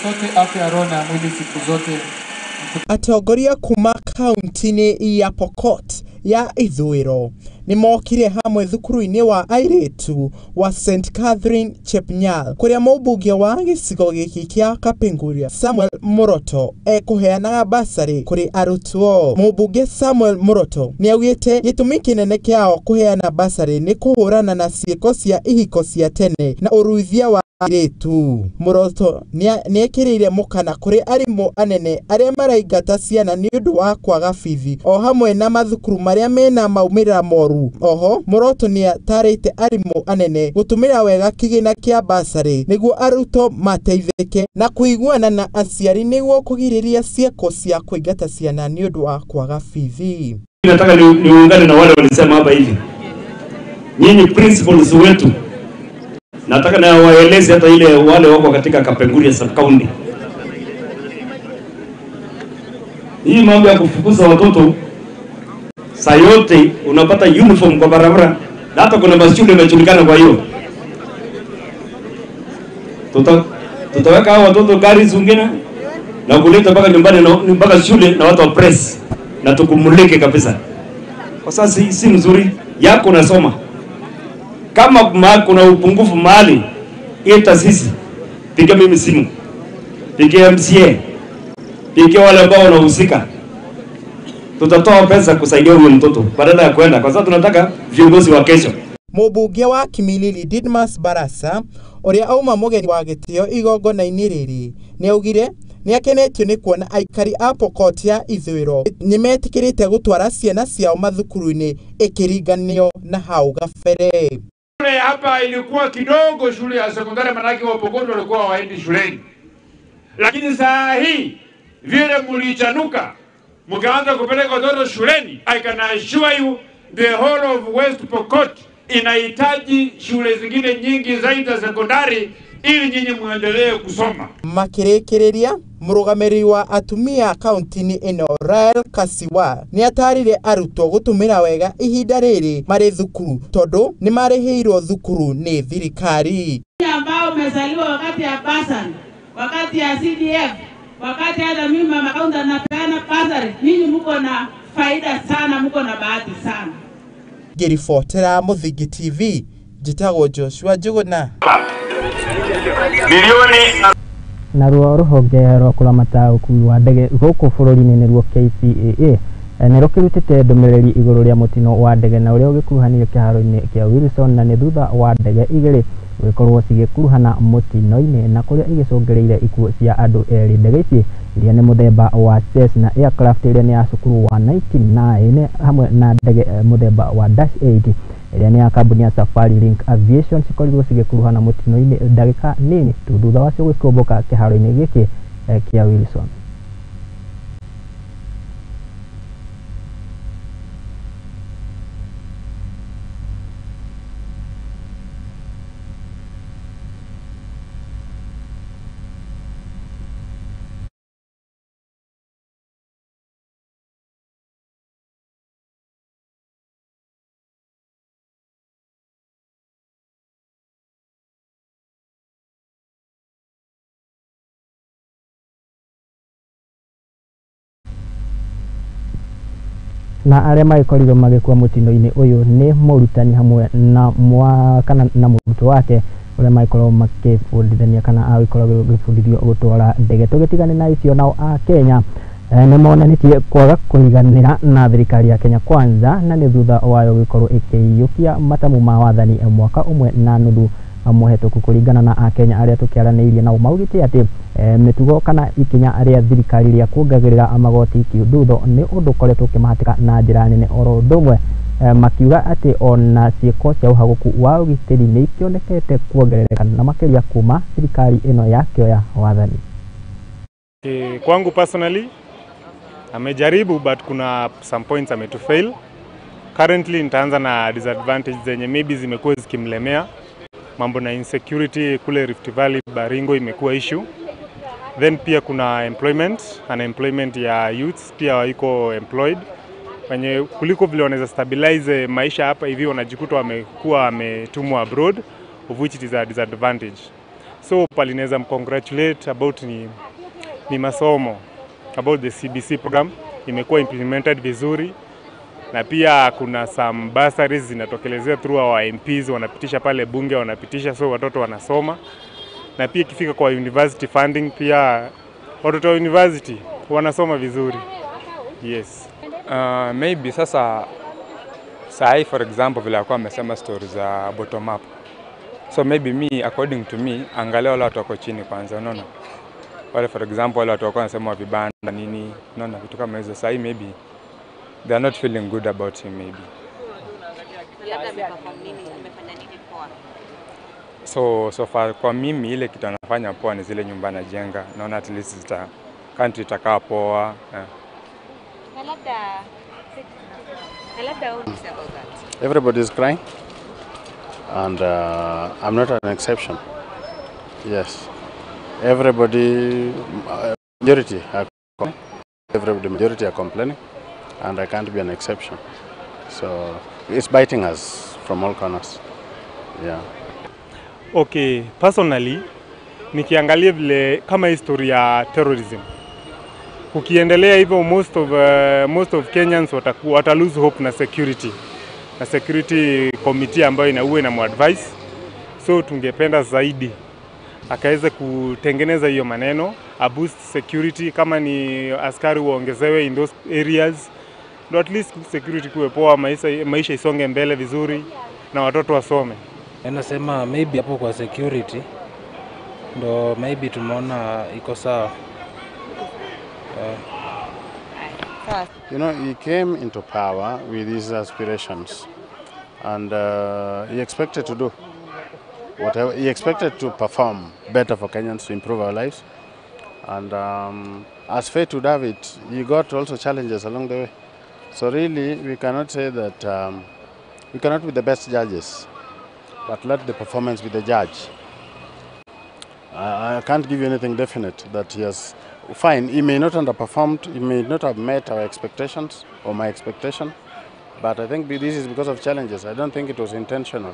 Sote afya roho na mwili siku zote. Atongoria kuma kaunti-inĩ ya Pokot ya ithũĩro nĩmokire hamwe thukuru-inĩ wa airĩtu wa St Catherine Chepnyal kũrĩa mũmbunge wa gĩcigo gĩkĩ kĩa Kapenguria Samuel Moroto ekũheanaga basarĩ kũrĩ arutwo. Mũmbunge Samuel Moroto nĩaugĩte gĩtũmi kĩnene kĩao kũheana basarĩ nĩ kũhũrana na ciĩko cia ihiko cia tene na ũruithia wa airĩtu. Moroto nĩekĩrĩire mũkana kũrĩ arimũ anene arĩa maraingata ciana nĩ ũndũ wa kwaga bithi o hamwe na mathukuru marĩa mena maumĩrĩra moru. Oho Moroto nĩatarĩte arimũ anene gũtũmĩra wega kĩgĩna kĩa basarĩ nĩguo arutwo mateithĩke na kũiguana na aciari nĩguo kũgirĩrĩria ciĩko cia kũingata ciana nĩ ũndũ wa kwaga bithi. Nataka niungane na wale walisema hapa hivi, nyinyi principals wetu, nataka na waeleze hata ile wale wako katika Kapenguria sub county, hii mambo ya kufukuza watoto saa yote unapata uniform kwa barabara, Na hata kuna mashule yamejulikana kwa hiyo. Tutaweka hao watoto gari zingine na kuleta mpaka nyumbani na mpaka shule na watu wa press na tukumulike kabisa. Kwa sasa si mzuri yako unasoma. Kama kuna upungufu mahali, ita sisi, piga mimi simu, piga MCA, piga wale ambao wanahusika. Tutatoa pesa kusaidia huyo mtoto badala ya kwenda, kwa sababu tunataka viongozi wa kesho. Mũmbunge wa Kimilili Didmas Barasa ũrĩa auma mũgeni wa gĩtĩo igongona-inĩ rĩrĩ nĩaugire nĩakenetio nĩ kuona aikari a Pokot ya ithũĩro nĩmetĩkĩrĩte gũtwara ciana ciao mathukuru-inĩ ĩkĩringanio na hau gabere. Shule hapa ilikuwa kidogo, shule ya sekondari, manake Wapokoto walikuwa hawaendi shuleni, lakini saa hii vile mlichanuka mkaanza kupeleka watoto shuleni, I can assure you the whole of West Pokot inahitaji shule zingine nyingi zaidi za sekondari ili nyinyi muendelee kusoma. Makĩrĩkĩrĩria mũrũgamĩrĩri wa atumia kaunti-inĩ ĩno Rael Kasiwa nĩatarire arutwo gũtũmĩra wega ihinda rĩrĩ marĩ thukuru tondũ nĩmarĩhĩirwo thukuru nĩ thirikari. Ambao umezaliwa wakati ya basari, wakati ya CDF, wakati hata mimi mama kaunti napeana basari, nyinyi mko na faida sana, mko na bahati sana. Ngĩribotera Mũthingi TV njĩtagwo Joshua Njuguna. Milioni naruo rũhonge rwa kũramata ũkui wa ndege gũkũ bũrũri-inĩ nĩruo KCAA nĩ rũkĩrutĩte ndũmĩrĩri igũrũ rĩa mũtino wa ndege na ũrĩa ũgĩkuruhanire kĩharo-inĩ kĩa Wilson na nĩ thutha wa ndege igĩrĩ gũgĩkorwo cigĩkuruhana mũtino-inĩ na kũrĩa igĩcũngĩrĩire ikuũ cia andũ erĩ. Ndege ici iria nĩ mũthemba wa Cessna aircraft ĩrĩa nĩ ya cukuru wa 99 hamwe na ndege mũthemba wa Dash 8 ĩrĩa nĩ ya kambuni ya Safari Link Aviation cikorirwo cigĩkuruhana mũtino-inĩ ndagĩka nini tu thutha wacio gũkĩũmbũka kĩharo-inĩ gĩkĩ kĩa Wilson. Na arĩa magĩkorirwo magĩkua mũtino-inĩ ũyũ nĩ mũrutani hamwe na kana na mũrutwo wake ũrĩa magĩkorwo makĩbundithania kana agĩkorwo agĩbundithio gũtwara ndege. Tũgĩtigane na icio, nao a Kenya nĩ monanĩtie kwaga kũiganĩra na thirikari ya Kenya Kwanza na nĩ thutha wayo gũkorwo ĩkĩiyũkia matamu ma wathani mwaka ũmwe na nuthu mũhetũku. Kũringana na akenya arĩa tũkĩaranĩirie nao maugĩte atĩ mĩtugo kana ikinya rĩa thirikari rĩa kuongagĩrĩra magoti kĩũndutho nĩ ũndũ ũkoretwo ũkĩmahatĩka na njĩra nene. Oro ũndũ ũmwe makiuga atĩ ona ciĩko cia ũhagũku wa ũgitĩri nĩ ikĩonekete kuongerereka na makĩria kuma thirikari ĩno yakĩoya wathani. Kwangu personally amejaribu but kuna some points ametufail. Currently nitaanza na disadvantage zenye maybe zimekuwa zikimlemea. Mambo na insecurity kule Rift Valley, Baringo imekuwa issue. Then pia kuna employment, unemployment ya youths pia iko employed. Wenye kuliko vile wanaweza stabilize maisha hapa hivi wanajikuta wamekuwa wametumwa abroad, of which it is a disadvantage. So pali naweza mcongratulate about ni masomo, about the CBC program imekuwa implemented vizuri. Na pia kuna some bursaries zinatokelezea through our MPs, wanapitisha pale bunge, wanapitisha, so watoto wanasoma. Na pia ikifika kwa university funding, pia watoto wa university wanasoma vizuri. Yes. Maybe sasa sahi for example vile alikuwa amesema stories za bottom up. So maybe me, according to me, angalia wale watu wako chini kwanza, unaona? Wale for example wale watu wako wanasema vibanda nini, unaona vitu kama hizo. Sahi maybe they are not feeling good about him maybe. So far kwa mimi ile kitu anafanya poa ni zile nyumba anajenga. Naona at least zita country itakaa poa. Everybody is crying and I'm not an exception. Yes. Everybody, majority are complaining. Everybody, majority are complaining. And I can't be an exception. So it's biting us from all corners. Yeah. Okay, personally nikiangalia vile kama history ya terrorism kukiendelea hivyo, most of Kenyans watakuwa wata lose hope na security committee ambayo inauwe na muadvise. So tungependa zaidi akaweze kutengeneza hiyo maneno, a boost security, kama ni askari waongezewe in those areas, ndo at least security kuwe poa, maisha isonge mbele vizuri na watoto wasome. Nasema maybe hapo kwa security ndo maybe tumeona iko sawa. He came into power with his aspirations and he expected to do whatever he expected to perform better for Kenyans, to improve our lives. And as fate would have it, he got also challenges along the way. So really, we cannot say that we cannot be the best judges, but let the performance be the judge. I can't give you anything definite that he has. Fine, he may not underperformed, he may not have met our expectations or my expectation, but I think this is because of challenges. I don't think it was intentional.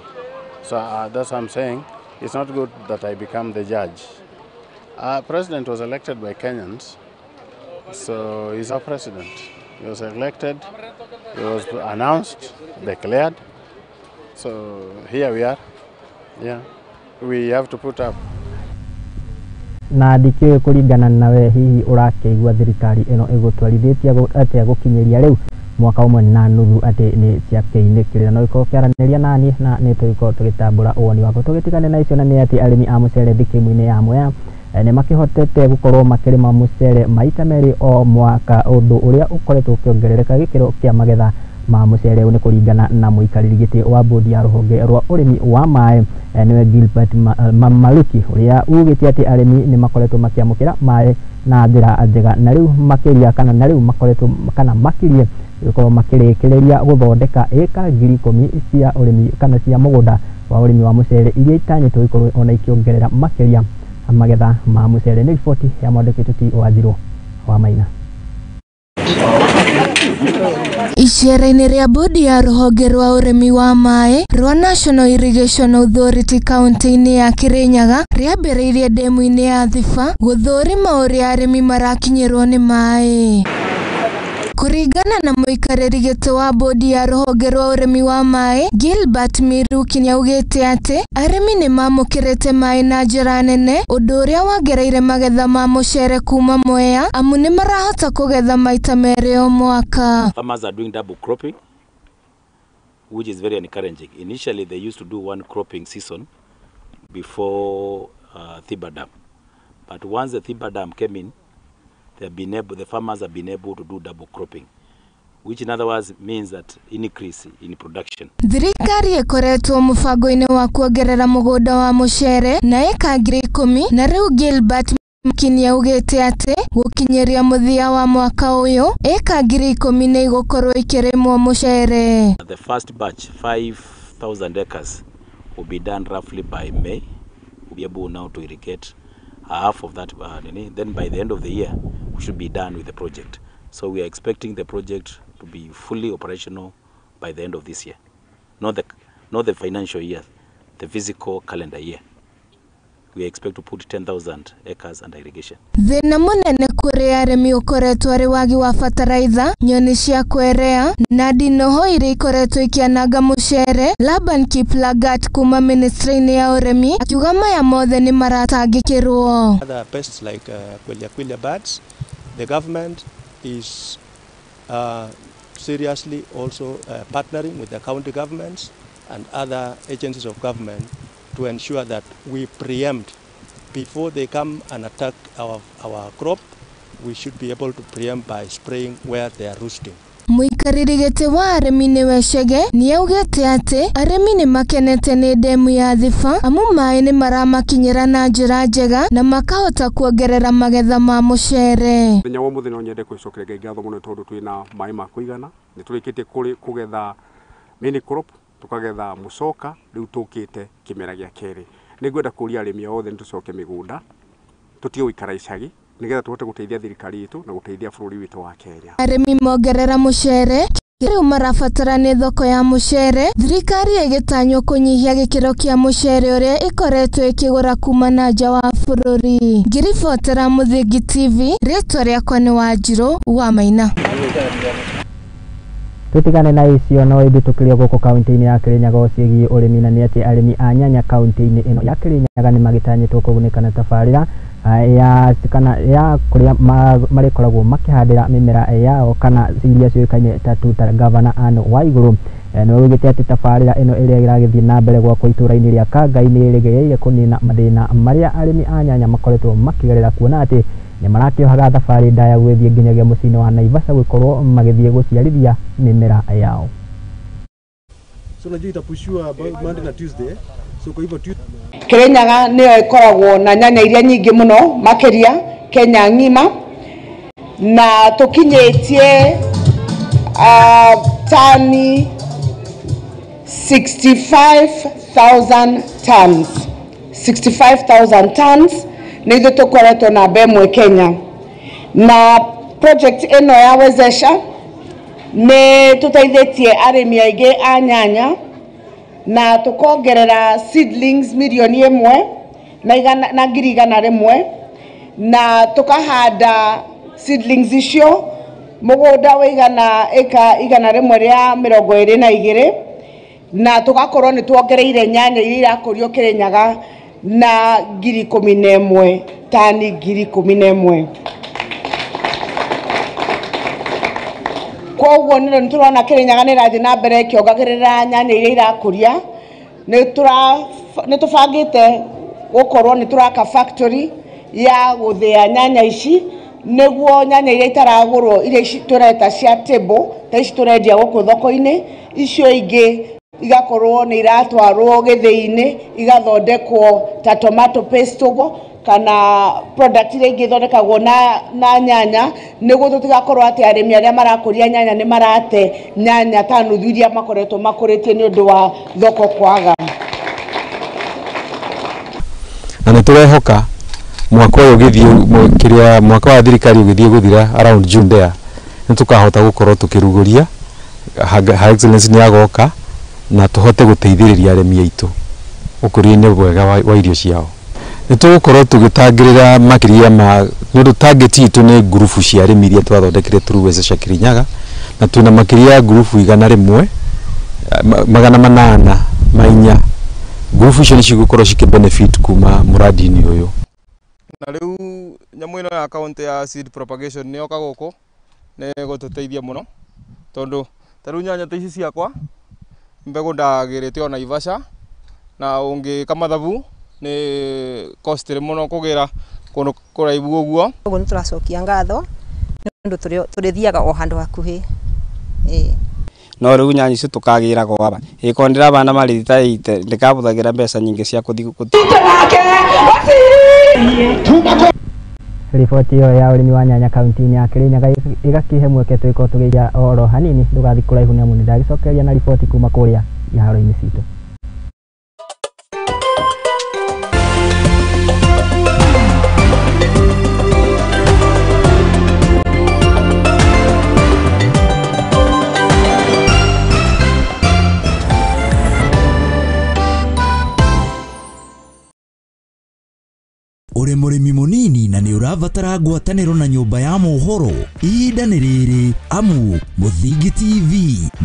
So that's what I'm saying. It's not good that I become the judge. Our president was elected by Kenyans, so he's our president. He was elected, he was announced, declared. So here we are. Yeah, we have to put up. Na ndikĩũĩ kũringana nawe, hihi ũrakĩigua thirikari ĩno ĩgũtwarithĩtie atĩa gũkinyĩria rĩu mwaka ũmwe na nuthu atĩ nĩ ciakĩinĩkĩrĩra? No ikorwo ũkĩaranĩria nani na nĩ tũgĩkorwo tũgĩtambũra woni waku. Tũgĩtigane na icio, na nĩ atĩ arĩmi a mũcere thikĩmu-inĩ ya Mwea nĩ makĩhotete gũkorwo makĩrĩma mũcere maita merĩ o mwaka, ũndũ ũrĩa ũkoretwo ũkĩongerereka gĩkĩro kĩa magetha ma mũcere. Nĩ kũringana na mũikarĩri gĩtĩ wa bodi ya rũhonge rwa ũrĩmi wa maĩ, nĩwe Gilbert Maluki, ũrĩa ugĩte atĩ arĩmi nĩ makoretwo makĩamũkĩra maĩ na njĩra njega, na rĩu makĩria kana na rĩu makoretwo kana makirie gũkorwo makĩrĩkĩrĩria gũthondeka ĩka 10,000 cia ũrĩmi kana cia mũgũnda wa ũrĩmi wa mũcere, iria itanyĩtwo ikorwo ona ikĩongerera makĩria magetha ma mũcere. Nĩ riboti ya mwandĩki Tuti Wanjirũ wa Maina. Icera-inĩ rĩa bodi ya rũhonge rwa ũrĩmi wa maĩ rwa National Irrigation Authority kaunti-inĩ ya Kirinyaga rĩambĩrĩirie ndemu-inĩ ya Thiba gũthũrima ũrĩa arĩmi marakinyĩrwo nĩ maĩ. Kũringana na mũikarĩri gĩtĩ wa bodi ya rũhonge rwa ũrĩmi wa maĩ Gilbert Miruki, nĩaugĩte atĩ arĩmi nĩ mamũkĩrĩte maĩ na njĩra nene, ũndũ ũrĩa wongereire magetha ma mũcere kuma Mwea, amu nĩ marahota kũgetha maita merĩ o mwaka. Farmers are doing double cropping, which is very encouraging. Initially, they used to do one cropping season before Thiba Dam. But once the Thiba Dam came in, they have been able, the farmers have been able to do double cropping, which in other words means that increase in production. Thirikari ĩkoretwo mũbango-inĩ wa kuongerera mũgũnda wa mũcere na ĩka 10,000, na rĩu Gilbert Mkini augĩte atĩ gũkinyĩria mũthia wa mwaka ũyũ ĩka 10,000 nĩ igũkorwo ikĩrĩmwo mũcere. The first batch, 5,000 acres, will be done roughly by May. We'll be able now to irrigate half of that. Then by the end of the year, we should be done with the project. So we are expecting the project to be fully operational by the end of this year. Not the financial year, the physical calendar year. We expect to put 10,000 acres under irrigation. Thĩna mũnene kũrĩ arĩmi ũkoretwo arĩ wagi wa bataraitha, nyoni cia kwerea na ndinoho iria ikoretwo ikĩananga mũcere. Laban Kiplagat kuma ministry-inĩ ya ũrĩmi akiuga maya mothe nĩ maratangĩkĩrwo. Other pests like quelea quelea birds, the government is seriously also partnering with the county governments and other agencies of government to ensure that we preempt before they come and attack our crop. We should be able to preempt by spraying where they are roosting. Mũikarĩri gĩtĩ wa arĩmi nĩwe Chege nĩaugĩte atĩ arĩmi nĩ makenete nĩ ndemu ya Thiba, amu maĩ nĩ maramakinyĩra na njĩra njega na makahota kuongerera magetha ma mũcere. Mũthenya wa ũmũthĩ no nyende kwĩcokeria Ngai ngatho mũno tondũ twĩna maĩ ma kũigana. Nĩ tũrĩkĩtie kũgetha main crop, tũkagetha mũcoka, rĩu tũkĩte kĩmera gĩa kerĩ. Nĩ ngwenda kũria arĩmi othe nĩ tũcoke mĩgũnda, tũtige gũikara icagi, nĩgetha tũhote gũteithia thirikari itũ na gũteithia bũrũri witũ wa Kenya. Arĩmi mongerera mũcere. Rĩu marabatara nĩ thoko ya mũcere, thirikari ĩgĩtanywo kũnyihia gĩkĩro kĩa mũcere ũrĩa ĩkoretwo ĩkĩgũra kuma na nja wa bũrũri. Ngĩribotera Mũthingi TV, rĩtwa rĩakwa nĩ Wanjirũ wa Maina. Tutigane na icio no ĩndĩ tũkĩrĩ gũkũ kaunti-inĩ ya Kirinyaga ciĩgiĩ ũrĩmi na nĩ atĩ arĩmi a nyanya kaunti-inĩ ĩno ya Kirinyaga nĩ magĩtanyĩtwo kũgunĩka na tabarĩra ya kana ya kũrĩa marĩkoragwo makĩhandĩra mĩmera yao kana iria ciũĩkaine ta tuta. Gavana Anne Waiguru nĩ augĩte atĩ tabarĩra ĩno ĩrĩa ĩragĩthiĩ na mbere gwakwo itũra-inĩ rĩa Kangai nĩ ĩrĩgĩrĩire kũnina mathĩna marĩa arĩmi a nyanya makoretwo makĩgerera, kuona atĩ nĩ marakĩohaga thabarĩ ndaya gũgĩthiĩ nginyagia mũciĩ-inĩ wa Naivasha gũkorwo magĩthiĩ gũciarithia mĩmera yao. So unajua itapushiwa Monday na Tuesday. So kwa hivyo Kirinyaga nĩyo ĩkoragwo na nyanya iria nyingĩ mũno makĩria Kenya ng'ima, na tũkinyĩtie tani 65,000 tons, 65,000 tons nĩ ithuĩ tũkoretwo namba ĩmwe Kenya. Na project ĩno ya Wezesha nĩ tũteithĩtie arĩmi aingĩ a nyanya na tũkongerera seedlings 1,100,000 na 100,000, na tũkahanda seedlings icio mũgũnda wĩigana ĩka 122, na tũgakorwo nĩ tuongereire nyanya iria irakũrio Kirinyaga na 11,000, tani 11,000. Koguo nĩ tũrona Kirinyaga nĩ ĩrathiĩ na mbere ĩkĩongagĩrĩra nyanya iria irakũria. Nĩ tũbangĩte gũkorwo nĩ tũraka factory ya gũthĩa nyanya ici, nĩguo nyanya iria itaragũrwo, iria ici tũreta cia table, ta ici tũrendia gũkũ thoko-inĩ, icio ingĩ igakorwo nĩ iratwarwo gĩthĩi-inĩ igathondekwo ta tomato paste ũguo, kana product iria ingĩ ithondekagwo na nyanya, nĩguo tũtigakorwo atĩ arĩmi arĩa marakũria nyanya nĩ marate nyanya ta nuthu iria makoretwo makũrĩtie nĩ ũndũ wa thoko kwaga. Na nĩ tũrehoka mwaka ũyũ ũgĩthiĩ kĩrĩa mwaka wa thirikari ũgĩthiĩ gũthira around June there nĩ tũkahota gũkorwo tũkĩrugũria Her Excellency nĩ agoka na tũhote gũteithĩrĩria arĩmi aitũ ũkũria-inĩ mwega wa irio ciao. Nĩ tũgũkorwo tũgĩtangĩrĩra makĩria ma nĩ ũndũ target itũ nĩ ngurubu cia arĩmi iria twathondekire through Wezesha Kirinyaga, na twĩna makĩria ya ngurubu 184. Ngurubu icio nĩ cigũkorwo cikĩ-benefit kuma mũradi-inĩ ũyũ. Na rĩu nyamũ ĩno ya kaunti ya seed propagation nĩ yoka gũkũ nĩ ĩgũtũteithia mũno, tondũ ta rĩu nyanya ta ici ciakwa mbegũ ndagĩrĩte o Naivasha, na ũngĩka mathabu nĩ costly mũno kũgĩra kũndũ kũraihu ũguo. Ũguo nĩ tũracokia ngatho nĩ ũndũ tũrĩthiaga o handũ hakuhĩ. No rĩu nyanya icio tũkagĩraga o aba ĩkorwo ndĩrabanda marĩthi ta 80 ndĩkabũthagĩra mbeca nyingĩ cia kũthiĩ. Riboti ĩyo ya ũrĩmi wa nyanya kaunti-inĩ ya Kirinyaga ĩgakĩhe mweke tũgĩkorwo tũgĩiga oro hanini, ndũgathiĩ kũraihu nĩ amu nĩndagĩcokeria na riboti kuma kũrĩa iharo-inĩ citũ. Ũrĩ mũrĩmi mũnini na nĩ ũrabatara ngwatanĩro na nyũmba ya mohoro, ihinda nĩ rĩrĩ amu Mũthingi TV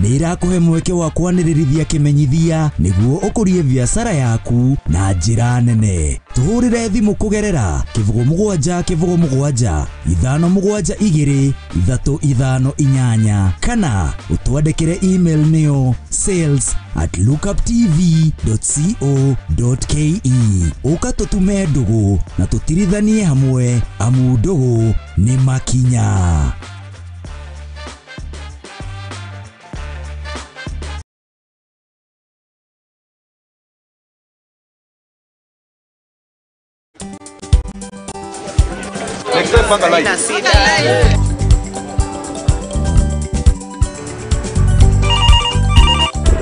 nĩ ĩrakũhe mweke wa kwanĩrĩrithia kĩmenyithia nĩguo ũkũrie biacara yaku na njĩra nene. Tũhũrĩre thimũ kũgerera 07 07 572 358 kana ũtwandĩkĩre email nĩyo sales@lookuptv.co.ke. Ũka tũtume ndũgũ na tũtirithanie hamwe amu ndũgũ nĩ makinya.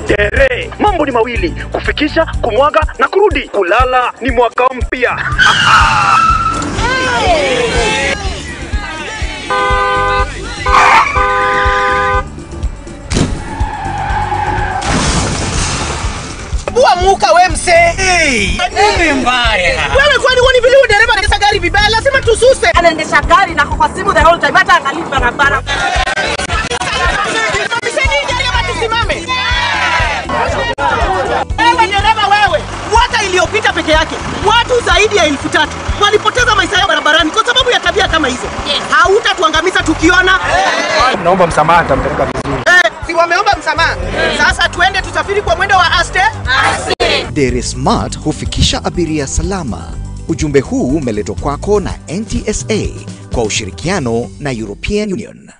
Tere, mambo ni mawili, kufikisha, kumwaga na kurudi. Kulala ni mwaka mpya. Amuka we msee. Hey, nini mbaya? Wewe kwani huoni vile dereva anaendesha gari vibaya? Lazima tususe. Anaendesha gari na kwa simu the whole time, hata angalii barabara. Tusimame. Wewe dereva wewe, mwaka iliyopita peke yake watu zaidi ya 3000 walipoteza maisha yao barabarani kwa sababu ya tabia kama hizo. Yes. Hautatuangamiza tukiona. Naomba msamaha, nitampeleka vizuri. Si wameomba msamaha. Sasa tuende tusafiri kwa mwendo wa aste. Aste. Dere Smart hufikisha abiria salama. Ujumbe huu umeletwa kwako na NTSA kwa ushirikiano na European Union.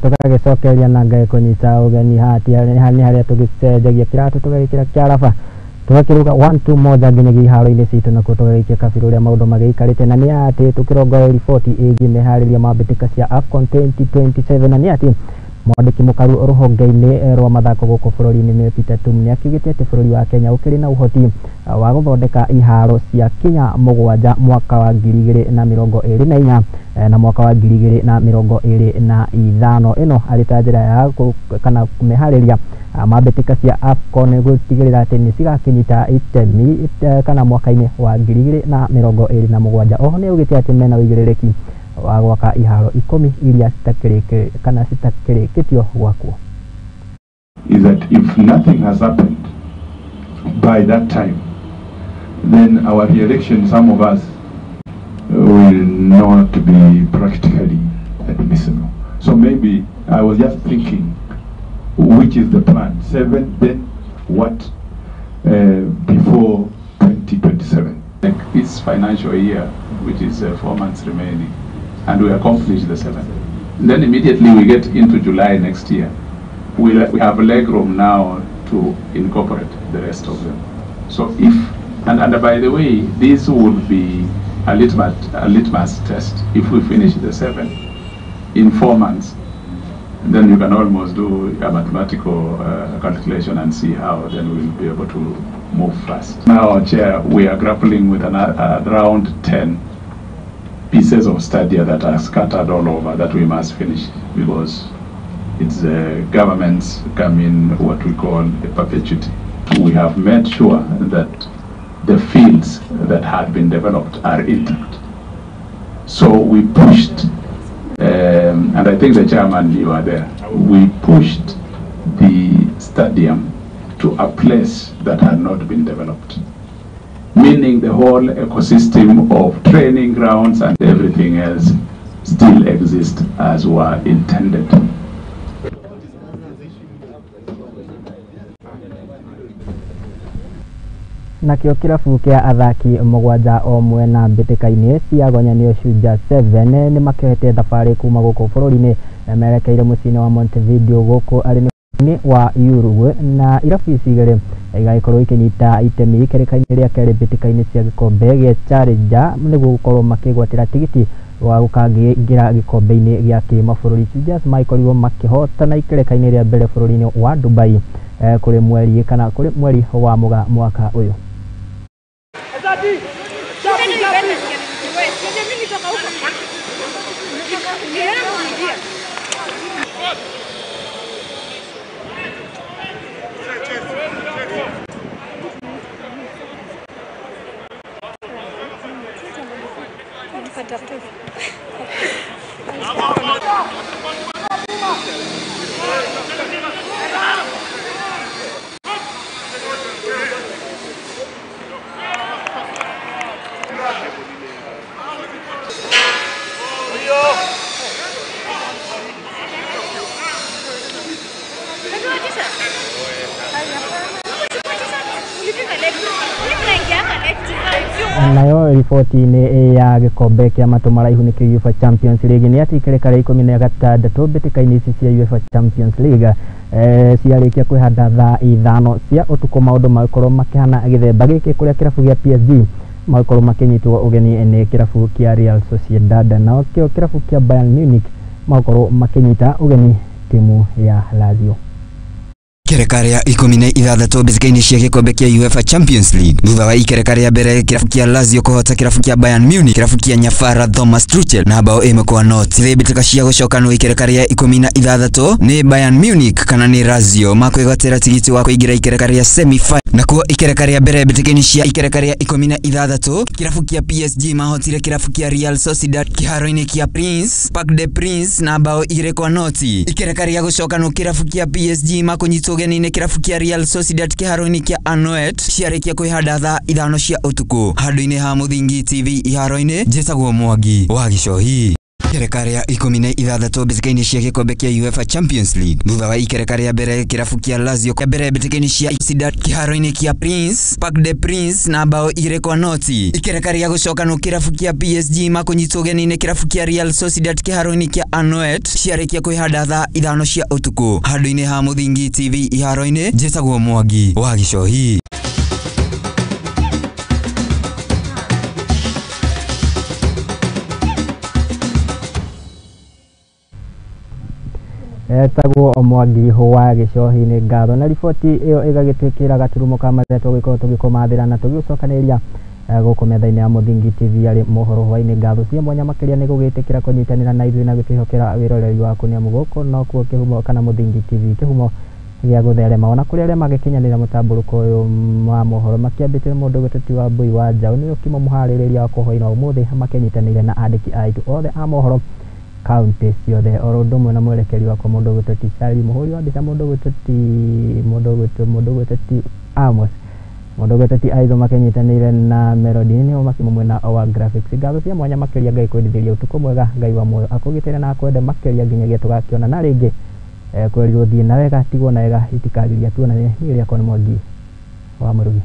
Tũgagĩcokeria na Ngai kũnyita ũgeni nĩ harĩa tũgĩcenjagia kĩratũ tũgagĩkĩra kĩaraba tũgakĩruga 1 2 moja nginyagia iharo-inĩ citũ nakuo tũgagĩikia kabirũ ũrĩa maũndũ magĩikarĩte na nĩ atĩ tũkĩrongoreria riboti ĩgiĩ meharĩria ma mbĩtĩka cia AFCON 2027 na nĩ atĩ mwandĩki mũkaru rũhonge-inĩ rwa mathako gũkũ bũrũri-inĩ nĩ Peter Tum nĩ akiugĩte atĩ bũrũri wa Kenya ũkĩrĩ na ũhoti wa gũthondeka iharo cia kinya 7 mwaka wa 2024 na mwaka wa 2025 ĩno arĩ ta njĩra ya kana kũmeharĩria mambĩtĩka cia AFCON gũtigĩrĩra atĩ nĩ cigakinyita itemi kana mwaka-inĩ wa 2027. Oho nĩ augĩte atĩ mena ũigĩrĩrĩki wa gwaka iharo 10 iria kana citakĩrĩkĩtio gwakwo. Is that if nothing has happened by that time, then our re-election, some of us, will not be practically admissible. So maybe I was just thinking, which is the plan? 7, then what before 2027? Like this financial year, which is 4 months remaining, and we accomplish the 7. Then immediately we get into July next year. We have legroom now to incorporate the rest of them. So if, and by the way, this would be a litmus test. If we finish the 7 in 4 months, then you can almost do a mathematical calculation and see how then we'll be able to move fast. Now, Chair, we are grappling with around 10 pieces of stadia that are scattered all over that we must finish, because it's the governments come in what we call a perpetuity. We have made sure that the fields that had been developed are intact. So we pushed, and I think the chairman, you are there, we pushed the stadium to a place that had not been developed, meaning the whole ecosystem of training grounds and everything else still exists as were intended. Nakĩo kĩrabu kĩa athaki 7 o mwena mbĩtĩka-inĩ cia Gonyanio Shujaa 7 nĩ makĩohete thabarĩ kuma gũkũ bũrũri-inĩ merekeire mũciĩ-inĩ wa Montevideo gũkũ arĩ nĩ wa Uruguay na irabu ici igĩrĩ igagĩkorwo ikĩnyita itemi ikereka-inĩ rĩa kerĩ mbĩtĩka-inĩ cia gĩkombe gĩa Challenger nĩguo gũkorwo makĩgwatĩra tigiti wa gũkangĩra gĩkombe-inĩ gĩa kĩmabũrũri. Shujaa magĩkorirwo makĩhotana ikereka-inĩ rĩa mbere bũrũri-inĩ wa Dubai kũrĩ mweri kana kũrĩ mweri wa Mũgaa mwaka ũyũ. Nayo riboti-inĩ ya gĩkombe kĩa matũ maraihu nĩkĩo UEFA Champions League nĩ atĩ ikereka rĩa 16 mbĩtĩka-inĩ ici cia UEFA Champions League ciarĩkia kwĩhanda thaa 5 cia ũtukũ maũndũ magĩkorwo makĩhana gĩthemba gĩkĩ kũrĩa kĩrabu gĩa PSG magĩkorwo makĩnyitwo ũgeni nĩ kĩrabu kĩa Real Sociedad, nao kĩo kĩrabu kĩa Bayern Munich magĩkorwo makĩnyita ũgeni timu ya Lazio. Ikereka rĩa 16 mbĩtĩka-inĩ cia gĩkombe kĩa UEFA Champions League thutha wa ikereka rĩa mbere kĩrabu kĩa Lazio kũhota kĩrabu kĩa Bayern Munich kĩrabu kĩa Nyafara Thomas Tuchel na bao 1-0. Mbĩtĩka cia gũcokanwo ikereka rĩa 16 nĩ Bayern Munich kana nĩ Lazio makwĩgwatĩra tigiti wa kũingĩra ikereka rĩa semi final. Nakuo ikereka rĩa mbere mbĩtĩka-inĩ cia ikereka rĩa 16 kĩrabu kĩa PSG mahotire kĩrabu kĩa Real Sociedad kĩharo-inĩ kĩa Prince Parc des Princes na bao 2-0. Ikereka rĩa gũcokanwo kĩrabu kĩa PSG makũnyitwo ũgeni-inĩ kĩrabu kĩa Real Sociedad kĩharo-inĩ kĩa Anoet ciarĩkia kwĩhanda thaa 5 cia ũtukũ. Handũ-inĩ ha Mũthingi TV iharo-inĩ njĩtagwo Mwangi wa Gĩcohi. Ikereka rĩa 16 mbĩtĩka-inĩ cia gĩkombe kĩa UEFA Champions League thutha wa ikereka rĩa mbere kĩrabu kĩa Lazio kĩa mbere mbĩtĩka-inĩ cia Sociedad kĩharo-inĩ kĩa Prince Parc des Princes na bao 2-0. Ikereka rĩa gũcokanwo kĩrabu kĩa PSG makũnyitwo ũgeni-inĩ kĩrabu kĩa Real Sociedad kĩharo-inĩ kĩa Anoet ciarĩkia kwĩhanda thaa 5 cia ũtukũ. Handũ-inĩ ha Mũthingi TV iharo-inĩ njĩtagwo Mwangi wa Gĩcohi. Etagwo Mwangi wa Gĩcohi nĩ ngatho na riboti ĩyo ĩgagĩtwĩkĩra gaturumo ka marĩa tũgĩkorwo tũgĩkũmathĩra na tũgĩũcokanĩrĩria gũkũ metha-inĩ ya Mũthingi TV arĩ mohoro hwainĩ. Ngatho cia mwanya makĩria nĩ gũgĩtĩkĩra kũnyitanĩra na ithuĩ na gũtwĩhokera wĩroreri waku nĩ amu gũkũ nokuo kĩhumo kana Mũthingi TV kĩhumo gĩa gũtherema. Ona kũrĩ arĩa magĩkinyanĩra mũtambũrũko ũyũ wa mohoro makĩambĩtie mũndũ gũteti wa Mbui wa Njaũ nĩwe kimo mũharĩrĩria wa hwainĩ wa ũmũthĩ makĩnyitanĩire na andĩki aitũ othe a mohoro kaunti ciothe oro ũndũ ũmwe na mwerekeri wakwa mũndũ ũgwĩtwo Ti Charlie mũhũri wa mbica mũndũ ũgwĩtwo Ti Amos mũndũ ũgwĩtwo Ti Aizo makĩnyitanĩire na Melody nĩo makĩmo mwena wa graphics. Ngatho cia mwanya makĩria Ngai kwendithĩria ũtukũ mwega Ngai wa muoyo akũgitĩre na akwende makĩria nginyagia tũgakĩona na rĩngĩ kwerirwo thiĩ na wega tigwo na wega itikariria tuonane. Niĩ rĩakwa nĩ Mwangi wa Mũrugi.